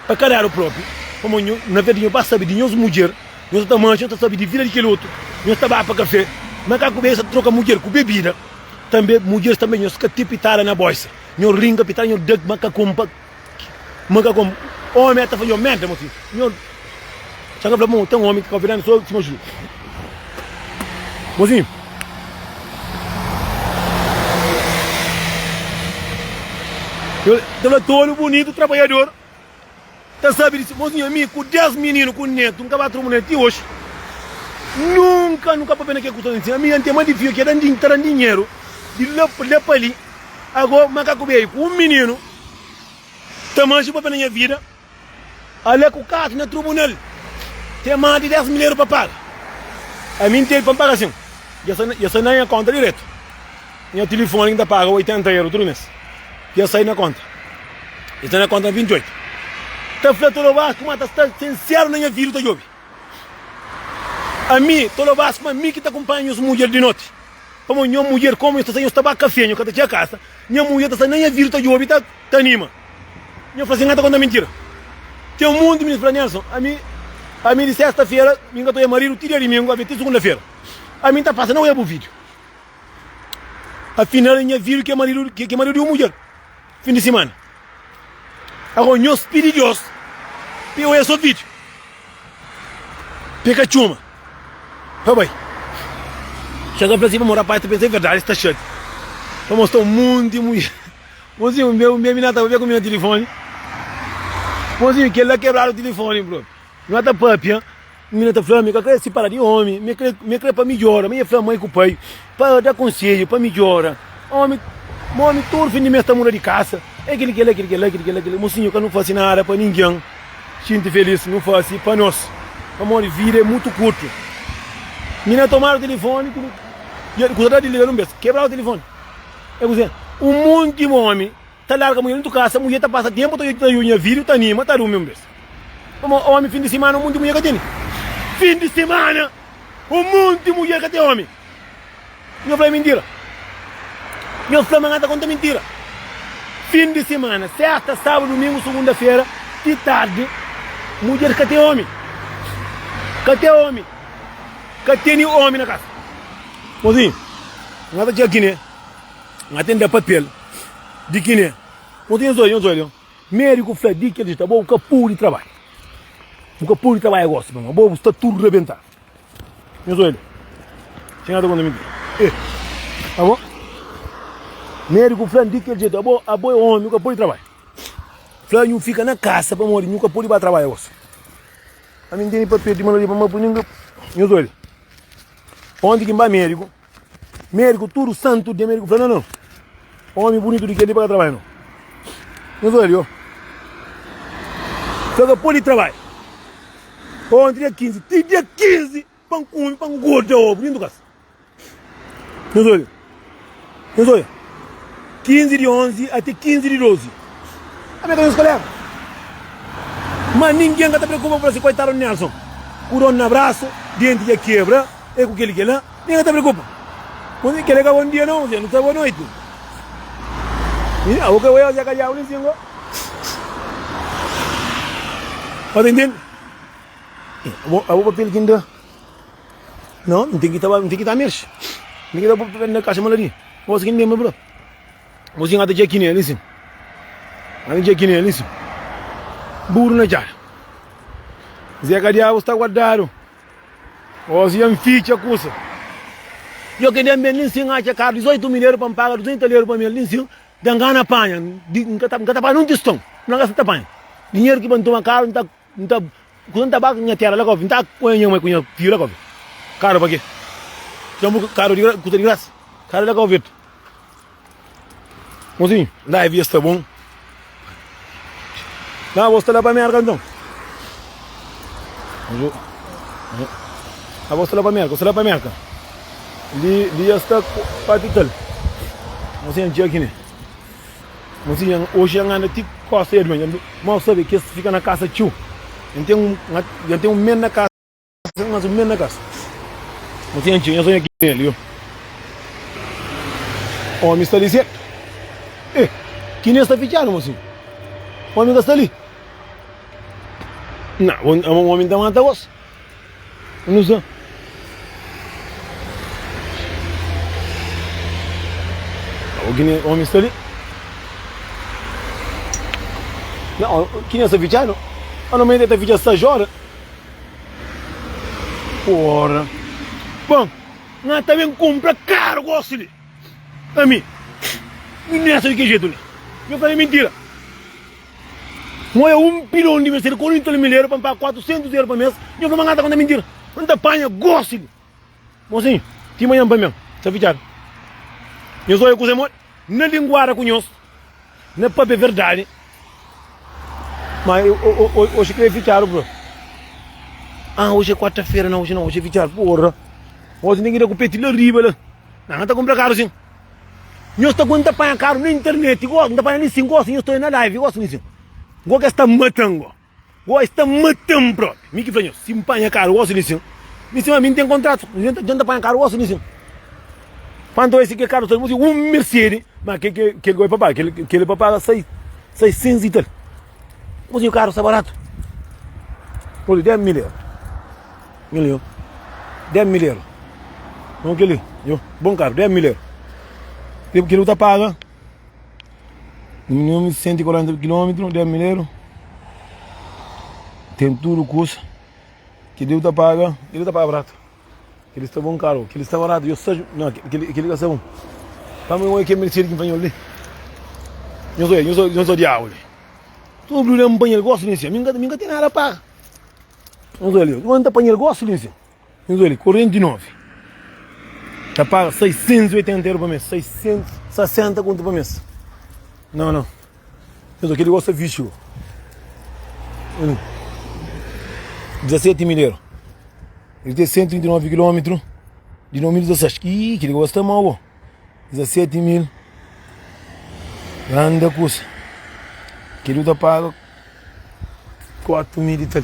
Speaker 1: pa ka dadu propi. Pamodi nho, na verdadi nho ba sabe di nhos mudjer, nhos ta manxa, nhos ta sabe di vida di kel otu, nhos ta ba pa kafé, ma ka ku be, nhos ta troka mudjer ku bebida. Tanbe mudjeris tanbe nhos ka ten pitada na boisa, nho rinka pitada, nho da ma ka konpa. Ma ka kom omi ta fazeu merda mo si nho sa ka fla mo ten omi ki ka fidanu so sima Juju mo si ta fla tolu bunitu trabadjador ta sabi di si mo si ami ku 10 mininu ku netu nka ba tromu netu ti oxi nunka nu ka papia na ke kusa nsin ami N ten ma di fia ke dan ta dan dinheru di la pa li ago makaku beju ku un mininu Ta manxe papia na nha vida Ale ku kasu na trubunal Ten más di 10 mil eru pa paga Ami N ten pa N paga sin Dja sta dja sta na nha konta diretu Nha tilifoni ki N ta paga 80 eru tudu mes Dja sai na konta Dja sta na konta na 28 Ta fla Tolobas kuma ta sta senseru na nha vida ta djobe Ami Tolobas kuma mi ki ta kunpanha nhos mudjer di noti Pamodi nha mudjer komu nhos ta sai nhos ta ba kafé nhos ka ta txiga kasa Nha mudjer ta sai na nha vida ta djobe ta ta anima. Nho fla si N ka ta konta mintira. Ten monti minus fla Nelson, ami ami di sesta fera mi ka ta oia maridu ti dia dimingu avi ti sugunda fera. Ami N ta pasa na oia bu video. Afinal nha video ke maridu ke maridu di un mudjer fin di simana. Agora nhos pidi Dios pa e oia so video. Pa e ka txuma pa bai. Txaga fla si pamodi rapaz ta pensa é verdadi sta xati. Pa mostra un monti mudjer. Mozinho, un bia mi na ta papia ku mi na tilifoni. Mozinho, kel la kebradu tilifoni propi. Mi na ta papia, mi na ta fla, mi ka kre sipara di omi, mi kre, mi kre pa midjora. Mi fla mai ku pai pa da konsedju pa midjora. Omi, ma omi tudu fin di mes ta muda di kasa. É kili kila, kili kila, kili kila, kili. Mozinho, ka nu fasi nada pa ningen xinti felis, nu fasi pa nos. Pamodi vida é mutu kurtu. Mi na tomadu tilifoni, kusa da di liga nun bes, kebradu tilifoni. É kuzê? Un monti omi ta larga mudjer dentu kasa, mudjer ta pasa tenpu ta oja nha video, ta anima, ta durmi un bes. Pamodi omi fin di simana un monti mudjer ka tene. Fin di simana un monti mudjer ka ten omi. Nho fla é mintira? Nho fla ma nha ta konta mintira? Fin di simana, sesta, sabadu, dumingu, sugunda-fera ti tardi, mudjer ka ten omi. Ka ten omi. Ka tene omi na kasa. Mozinho, N ta txega Kiné, N ten da papel di Kiné. Mozinho, nhos odja, nhos odja, médiku fla di kel jetu, abo bu ka pudi trabadja, bu ka pudi trabadja gosi, pamodi abo bu sta tudu rabentadu. Nhos odja, si N ta konta mintira. Eh, abo, médiku fla di kel jetu, abo, abo é omi, bu ka pudi trabadja. Fla nhu fika na kasa pamodi nhu ka pudi ba trabadja gosi. Ami N tene papel di malaria pamodi pudi nhos odja. Onti ki N ba médiku, médiku tudu santu dia médiku fla, Não, não, omi bunitu di kel-li pa ka trabadja, não. Nhos odja li, ó. Fla ka pode trabadja. Onti dia 15, ti dia 15 pa N kume, pa N gorda obu dentu kasa. Nhos odja, nhos odja, 15 di 11 ate 15 di 12. Ami ka nhos kolega. Ma ningen ka ta preokupa pa fla si koitadu Nelson ku don na brasu, denti dja kebra, e ku keli kela, ningen ka ta preokupa. Bon, kela ka bon dia nau, nu sta boa noiti. Abo ka oia Zé Kadiabu li sin go. Ba ta intende? Abo papel ki N da. Não, não tem que tá, não tem que tá mexe. Não tem que tá na caixa maladi. Você que lembra, bro. Você ngata dia kine ali sim. Ali dia kine ali sim. Burro na cara. Zé Cadiabo está guardado. Você enficha cusa. Eu que nem bem sim acha caro 18 mil euros para me pagar 200 euros para mim ali sim. Da ngana panha, nunca tá nunca tá paga num tostão. Não gasta tá panha. Dinheiro que para tomar caro, não tá N ta Kusa N ta ba nha tera la ka obi N ta ku nha mai ku nha fiju la ka obi Karu pa ke? Txamu karu di kusa di grasa Karu la ka obi Mozinhu, live dja sta bon. Nah, bo sta la pa Merka nton? Ah, bo sta la pa Merka, bo sta la pa Merka. Li, li ya sta pati tal. Mosinha, txia ki ne. Mosinha, oji ya anda ti kosta ya duenha. Mau sabe kes fika na kasa txiu. N ten un, n ten un men na kasa. Mas un men na kasa. Mosinha, txia, nha sonha ki ne li, yo. Omi sta li sertu. Eh, ki ne sta fitxadu, mosinha. Omi ka sta li. Na, un omi ta mata gos. Nu sa. O ki omi sta li. Na, ki ne sta fitxadu? Normalmente ta fitxa 6 ora. Porra. Bom, na ta ben kumpra karu gosi li. Ami, mi nessa di ki jetu li. Mi fla é mintira. N oia un pilon di Mercedes 40 mil euro pa N paga 400 euro pa mes, nho fla ma N ta konta mintira. N ta panha gosi li. Mosinhu, ti manhan pa mi, sta fitxadu. Nhos oia kuza é modi? Na linguada ku nhos, na papia verdadi. Ma oxi ki é fitxadu, bro. Ah, oxi é kuarta-fera, não, oxi não, oxi é fitxadu. Porra. Oxi N ten ki da ku peti la riba la. N ta kunpra karu sin. Nhos ta aguenta panha karu na internet go, N ta panha li sin gosi nhos ta oia na live gosi li sin. Go kes ta matan go. Go es ta matan propi. Mi ki fla nhos, si N panha karu gosi li sin, mi sin ami N ten kontratu, N ta panha karu gosi li sin. Pantu esi ke karu sta li, un Mercedes, ma ke ke kel go é pa paga, kel kel é pa paga 600 i tal. Mosinhu karu sta baratu. Olha, 10 mil euro. Nhô li, 10 mil euro. Nhô kel-li, nhô, bon karu, 10 mil euro. Kel bu ta paga, 140 kilómetru, 10 mil euro. Ten tudu kusa. Kel-li bu ta paga, kel-li ta paga baratu. Kel-li sta bon karu, kel-li sta baratu. Yo sta, não, kel-li ka sta bon. Pa mi, oi, kel Mercedes ki N fla nhô li. Nhô sô, nhô sô, nhô sô diabu li. Tudu li N panha-l gosi li nsin. Mi N ka ten nada paga. Nhos olha, N ta panha-l gosi li nsin. Nhos olha, 49. Ta paga 680 euro pa mês. 660 kontu pa mês. Não, não. Nhos olha, kel-li gosta fixi. 17 mil euro. Ele tem 139 quilômetros de 2016. Ih, kel-li gosta mau, bo. 17 mil. Grande kusa. Kel-li ta paga 4 mil i tal.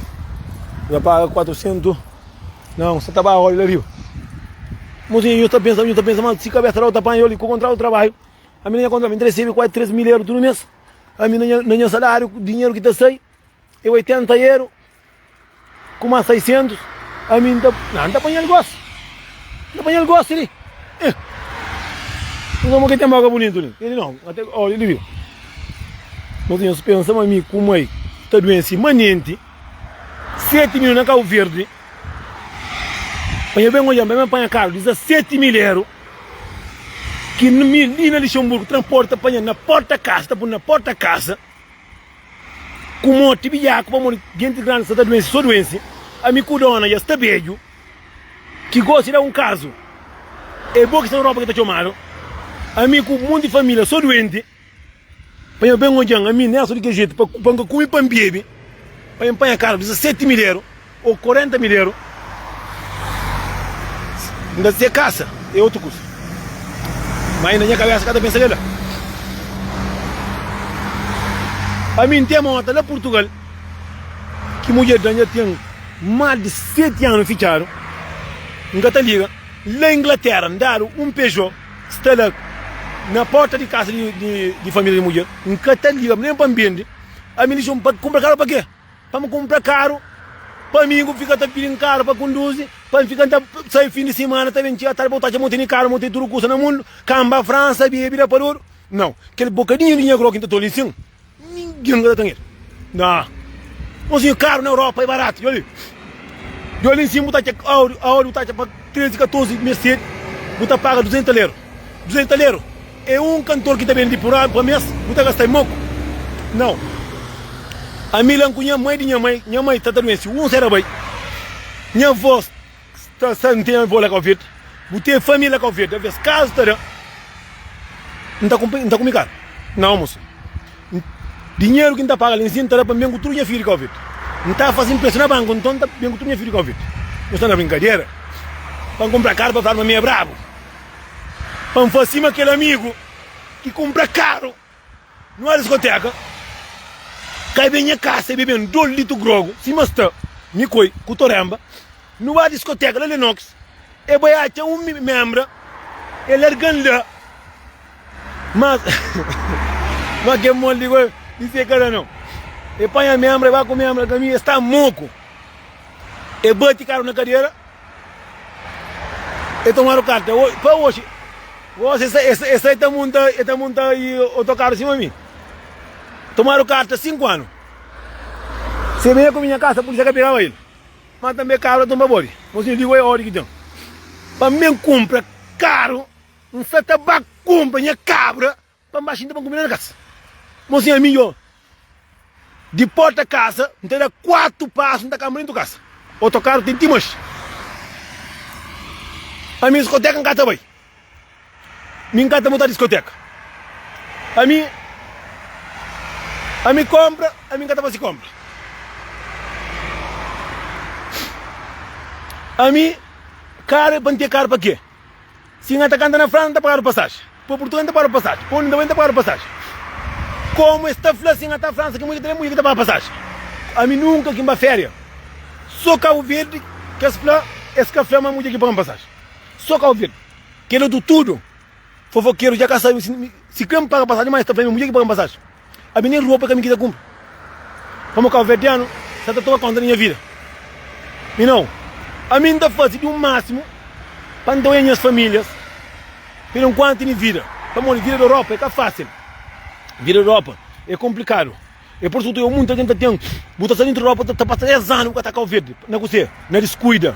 Speaker 1: Ta paga 400. Não, sa ta ba óleo la riba. Mozinho, nho ta pensa, nho ta pensa, mas si cabeça lá ta panha óleo ku contrato de trabalho. A mi na nha contrato, mi ta recebe quase 3 mil euros tudo mês. A mi na nha, na nha salário, dinheiro que ta sai é 80 euros. Ku más 600, ami N ta, N ta panha-l gósi. N ta panha-l gósi li. Eh! N fla, ma ke ten boka bunitu li? Ele não, ate, ó, ele viu. Nos nhos pensa ma mi ku mai ta duense manenti, 7 mil na Cabo Verde, pa nha ben odja-m, pa nha ben panha karu, 17 mil eru, ki mi li na Luxemburgo, transporti ta panha na porta kasa, ta pui na porta kasa. Ku morti biaku pamodi gentis grandi sta ta duense so duense ami ku dona dja sta bedju ki gosi da un kazu e bo ki sta na Europa ki ta txomadu ami ku monti familia so duenti pa nha ben odjan ami Nelson di kel jetu pa pa nka kume pa nbebe pa nha panha karu 17 mil eru o 40 mil eru nda se kasa é otu kusa ma inda nha kabesa ka ta pensa kela ami n ten mota la Purtugal ki mudjer dan dja ten mas di 7 anu fitxadu n ka ta liga la Inglatera n dadu un Peugeot sta la na porta di kasa di familia di mudjer n ka ta liga nen pa n bende ami li pa kunpra karu pa ke? Pa N kunpra karu pa amigu fika ta pidi-m karu pa kunduzi, pa N fika ta sai fin di simana ta ben txiga tardi pa bu ta atxa mo tene karu, mo tene tudu kusa na mundu, kanba Fransa, bebe da pa dodu. Nau, kel bokadinhu di nha gro ki N ta toli nsin, ningen ka ta ten el. Na, mosinhu karu na Europa é baratu, djobe li. Djobe li nsin bu ta atxa Audi, Audi bu ta atxa pa 13, 14 Mercedes, bu ta paga 200 taleru. 200 taleru é un kantor ki ta bende pur anu, pa mês, bu ta gasta-i moku? Nau. Ami lan ku nha mai di nha mai, nha mai ta ta duense, un sera bai. Nha avó sta sta, N ten avó la Kau Verde, bu ten família la Kau Verde, aves kazu ta da, N ta kunpri, N ta kume karu. Nau, mosu. Dinheru ki N ta paga li nsin ta da pa N ben ku tudu nha fidju di Kau Verdi. N ta fasi nprestu na banku, nton N ta ben ku tudu nha fidju di Kau Verdi. Nhos sta na brinkadera? Pa N kunpra karu pa fladu ma mi é brabu? Pa N fasi sima kel amigu ki kunpra karu numa diskoteka, kai ben nha kasa i bebe-m dos litru grogu, sima sta mi koi ku Toremba, nu ba diskoteka la Lenox, e bai atxa un membra, e larga-m la. Mas, ma ke moldi go di se kada nau. E panha membra, e ba ku membra kaminhu, e sta moku. E bati karu na kadera, e tomadu karta. Pa oxi, gosi e sai ta munta, e ta munta otokaru sima mi. Tomadu karta 5 anu. Se ben ku minha kasa, pulisia ka pegaba el. Ma tanbe karu ta tomba bodi. Mosinhu, digo e odi ki ten. Pa mi ben kunpra karu. N sta ta ba kunpra nha kabra pa N ba xinta pa N kume la na kasa. Mosinha, ami yo di porta kasa N ta da 4 pasu N ta kanba dentu kasa. Otokaru ten ti manxi. Ami diskoteka N ka ta bai. Mi N ka ta bota diskoteka. Ami ami konpra, ami N ka ta fasi konpra. Ami karu pa N ten karu pa ke? Si N ta kanta na Fransa, N ta pagadu pasaji. Pa Purtugal, N ta pagadu pasaji. Pa undi N ta bai, N ta pagadu pasaji. Komu es ta fla si N ta Fransa, ki mudjer ta ben, mudjer ki ta paga pasaji. Ami nunka ki N ba feria, so Kabu Verdi ki es fla, es ka fla ma mudjer ki paga-m pasaji. So Kabu Verdi. Kel otu tudu, fofokeru dja ka sabe si kre N paga pasaji, ma es ta fla mi mudjer ki paga-m pasaji. Ami nen ropa ka mi ki ta kunpra. Pamo kauverdianu sa ta toma konta di nha vida. Mi nau. Ami N ta fasi di un masimu pa N ta oia nhas familias per enkuantu di vida. Pamodi vida di Europa e ka fasil. Vida di Europa e konplikadu. E pur isu ku ta oia munti algen ta ten, bu ta sta dentru di Europa ta pasa 10 anu bu ka ta Kau Verdi. Na kuse? Na diskuida.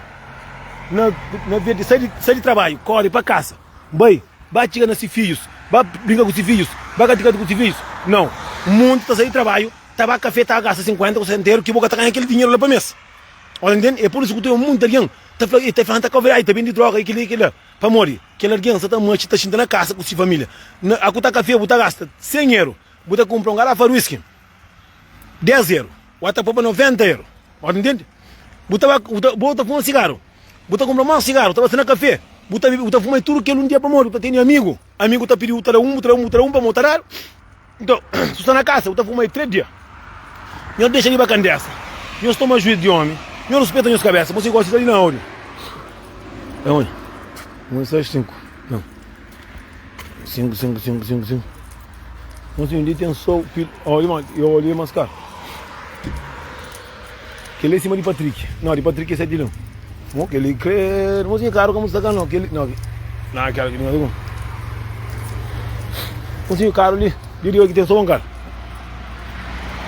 Speaker 1: Na na verde sai di sai di trabadju, kori pa kasa. Bai, ba txiga na si fidjus, ba brinka ku si fidjus, ba katikati ku si fidjus. Nau, munti ta sai di trabadju, ta ba kafe, ta gasta 50 ku 60 eru ki bo ka ta ganha kel dinheru la pa mes. Ora ntende? E pur isu ku ten munti algen ta fla, e ta fla, ta kau ai ta bindi droga, e kila, e kila. Pamodi? Kel algen sa ta maxi, ta xinta na kasa ku si familia. Na, a ku ta kafe bu ta gasta 100 eru, bu ta kunpra un garafa di whisky. 10 eru, o ta popa 90 eru. Ora ntende? Bu ta ba, bu ta, bo ta fuma sigaru. Bu ta kunpra más sigaru, bu ta base na kafé, bu ta bebe, bu ta fuma tudu kel un dia pamodi bu ta tene amigu. Amigu ta pidi, bu ta da un, bu ta da un, bu ta da un pamodi ta dadu. Nton, si bu sta na kasa, bu ta fuma 3 dia. Nhos dexa di bakandesa, nhos toma juiz di omi, nhos ruspeta nhos kabesa. Bo si gosi sta li na audio. É onde? 1, 6, 5. Não. 5, 5, 5, 5, 5. Não sei onde tem só pil. Olha, mano, eu olhei mais caro. Kel é sima di Patrick. Não, di Patrick é 7 leão. Mo kel kre, mo sin caro como sta não, kel não. Não, kel que não. Mo sin caro li, di di que tem só um carro.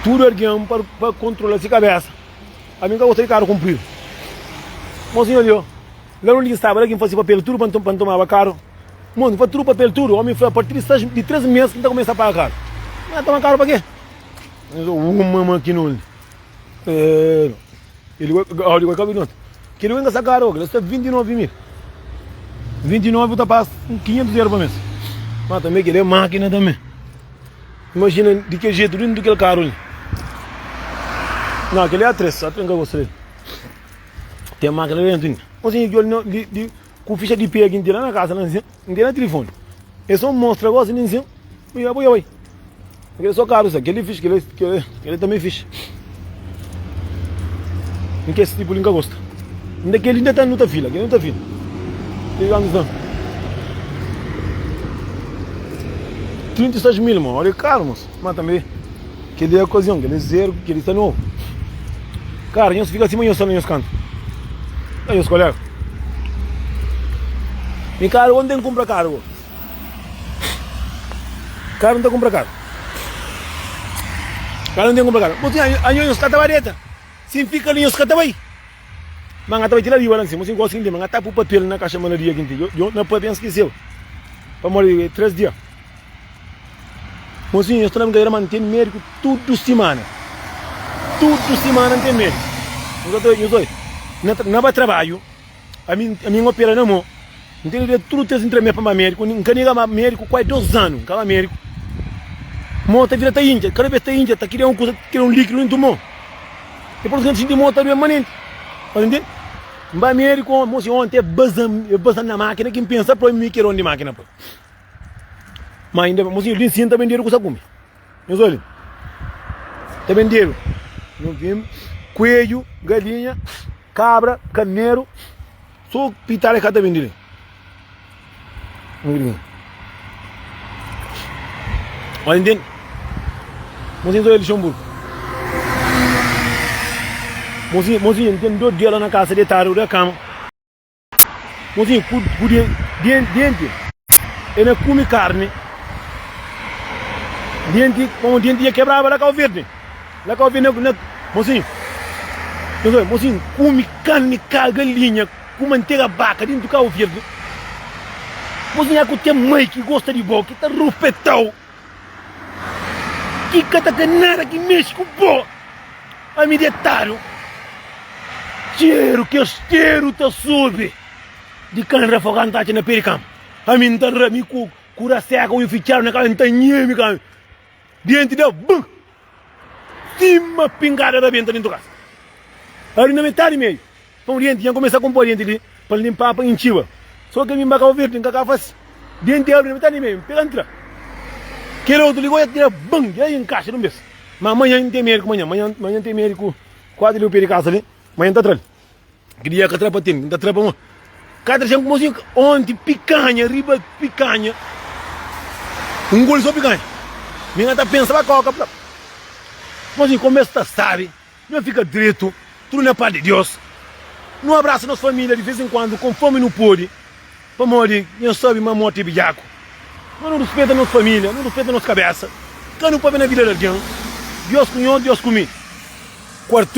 Speaker 1: Tudo alguém para para controlar si cabeça. A mim ka gosta di carro comprido. Mo sin ali, ó. Lá onde que estava, lá quem fazia papel tudo para para tomava carro. Mo, faz tudo papel tudo. Homem foi a partir de, seis, de 3 meses que tá começa a pagar carro. Não toma carro para quê? Uma maquinona. Ele vai cabe nota. Que ele vai sacar o que está 29 mil. 29 tá passa 500 euros por mês. Mas também que ele é máquina também. Imagina de que jeito dentro daquele carro ali. Não, aquele é a 3, a 3 que eu gostei. Tem máquina dentro ainda. Mas assim, de, de, com ficha de pé aqui lá na casa, não tem na telefone. É só mostra agora, nem assim. Oi, oi, oi. Aquele é só caro, aquele é fixe, aquele, aquele, aquele também é fixe. Em que esse tipo nunca gosta. Ainda que ele ainda está no fila, aquele não está fila. Ele anos não. 36 mil, mano. Olha caro, moço. Mas também, aquele é ocasião, aquele é zero, aquele está novo. Cara, nós fica acima, nós está nos canto. Aí, os colegas. E cara, onde tem que comprar caro? Karu N ta kunpra karu Karu N ten kunpra karu Bo sin anho nhos ka ta ba deta Si N fika li nhos ka ta bai Ma N ka ta bai ti la riba la nsin Bo sin gosi N lembra N ka ta pui papel na kaxa malaria ki N ten Yo na papel N skeseba Pamodi 3 dia Bo sin nhos ta na brinkadeira ma N ten mediku tudu simana Tudu simana N ten mediku Nhos ka ta nhos oi Na ba trabadju Ami ami N opera na mo N tene dia tudu tes N tra me pa ba mediku N ka nega ba mediku kuai dos anu N ka ba mediku. Mô ta bira ta intxa, kada bes ta intxa, ta kria un kuza, kria un líkidu dentu mô. Dipôs N xinti mô ta duê manenti. Pa ntende? N ba médiku onti, mosi onti e baza-m, e baza-m na mákina ki N pensa poi mi ki é donu di mákina poi. Ma inda ben, mosi li nsin ta bendedu kusa kume. Nhos oli, ta bendedu no vim kuedju, galinha, kabra, karneru, so pitada e ka ta bende li. Olha, entende? Mozinho sou Luxemburgo. Mozinho, mozinho, tem dois dias lá na casa deitado da cama. Mozinho, ku, ku de, de, dente, ele come carne. Dente, como dente ia quebrava lá Cabo Verde. Lá Cabo Verde, na, na, mozinho, mozinho, come carne, galinha, Ku mantega baka dentu kau verdi. Bo nha ku ten mai ki gosta di bo, ki ta rupetau, ki ka ta kre nada ki mexi ku bo. Ami detadu, txeru kes txeru ta subi di kan rafoga N ta atxa na pe di kama. Ami N ta ra, mi ku kura seka, oiu fitxadu na kama, N ta nhemi kama. Dianti da bum! Sima pingada rabenta dentu kasa. Ali na metadi meiu, pa un dianti, nha kumesa kunpo dianti li pa N limpa pa N intxiba. So ke mi N ba Kau Verdi, N ka ka fasi. Dianti abri na metadi meiu, N pega N tra. Kel otu li gosi tira bum! Dja inkaxa di un bes. Ma manha N ten mediku manha, manha N ten mediku kuazi li o pe di kasa li, manha N ta tra-l. Ki dia ka tra pa ten, N ta tra pa mon. Ka tra xan ku mosinhu onti pikanha riba pikanha. N nguli so pikanha. Mi N ta pensa ba koka fla. Mosinhu komesa ta sabi, nho fika dretu, tudu na pas di Deus. Nu abrasa nos familia di vez en kuandu konformi nu podi, pamodi nho sabi ma morti é bidjaku. Ma nu ruspeta nos familia, nu ruspeta nos kabesa. Ka nu papia na vida di algen. Deus ku nho, Deus ku mi. Ku Artur.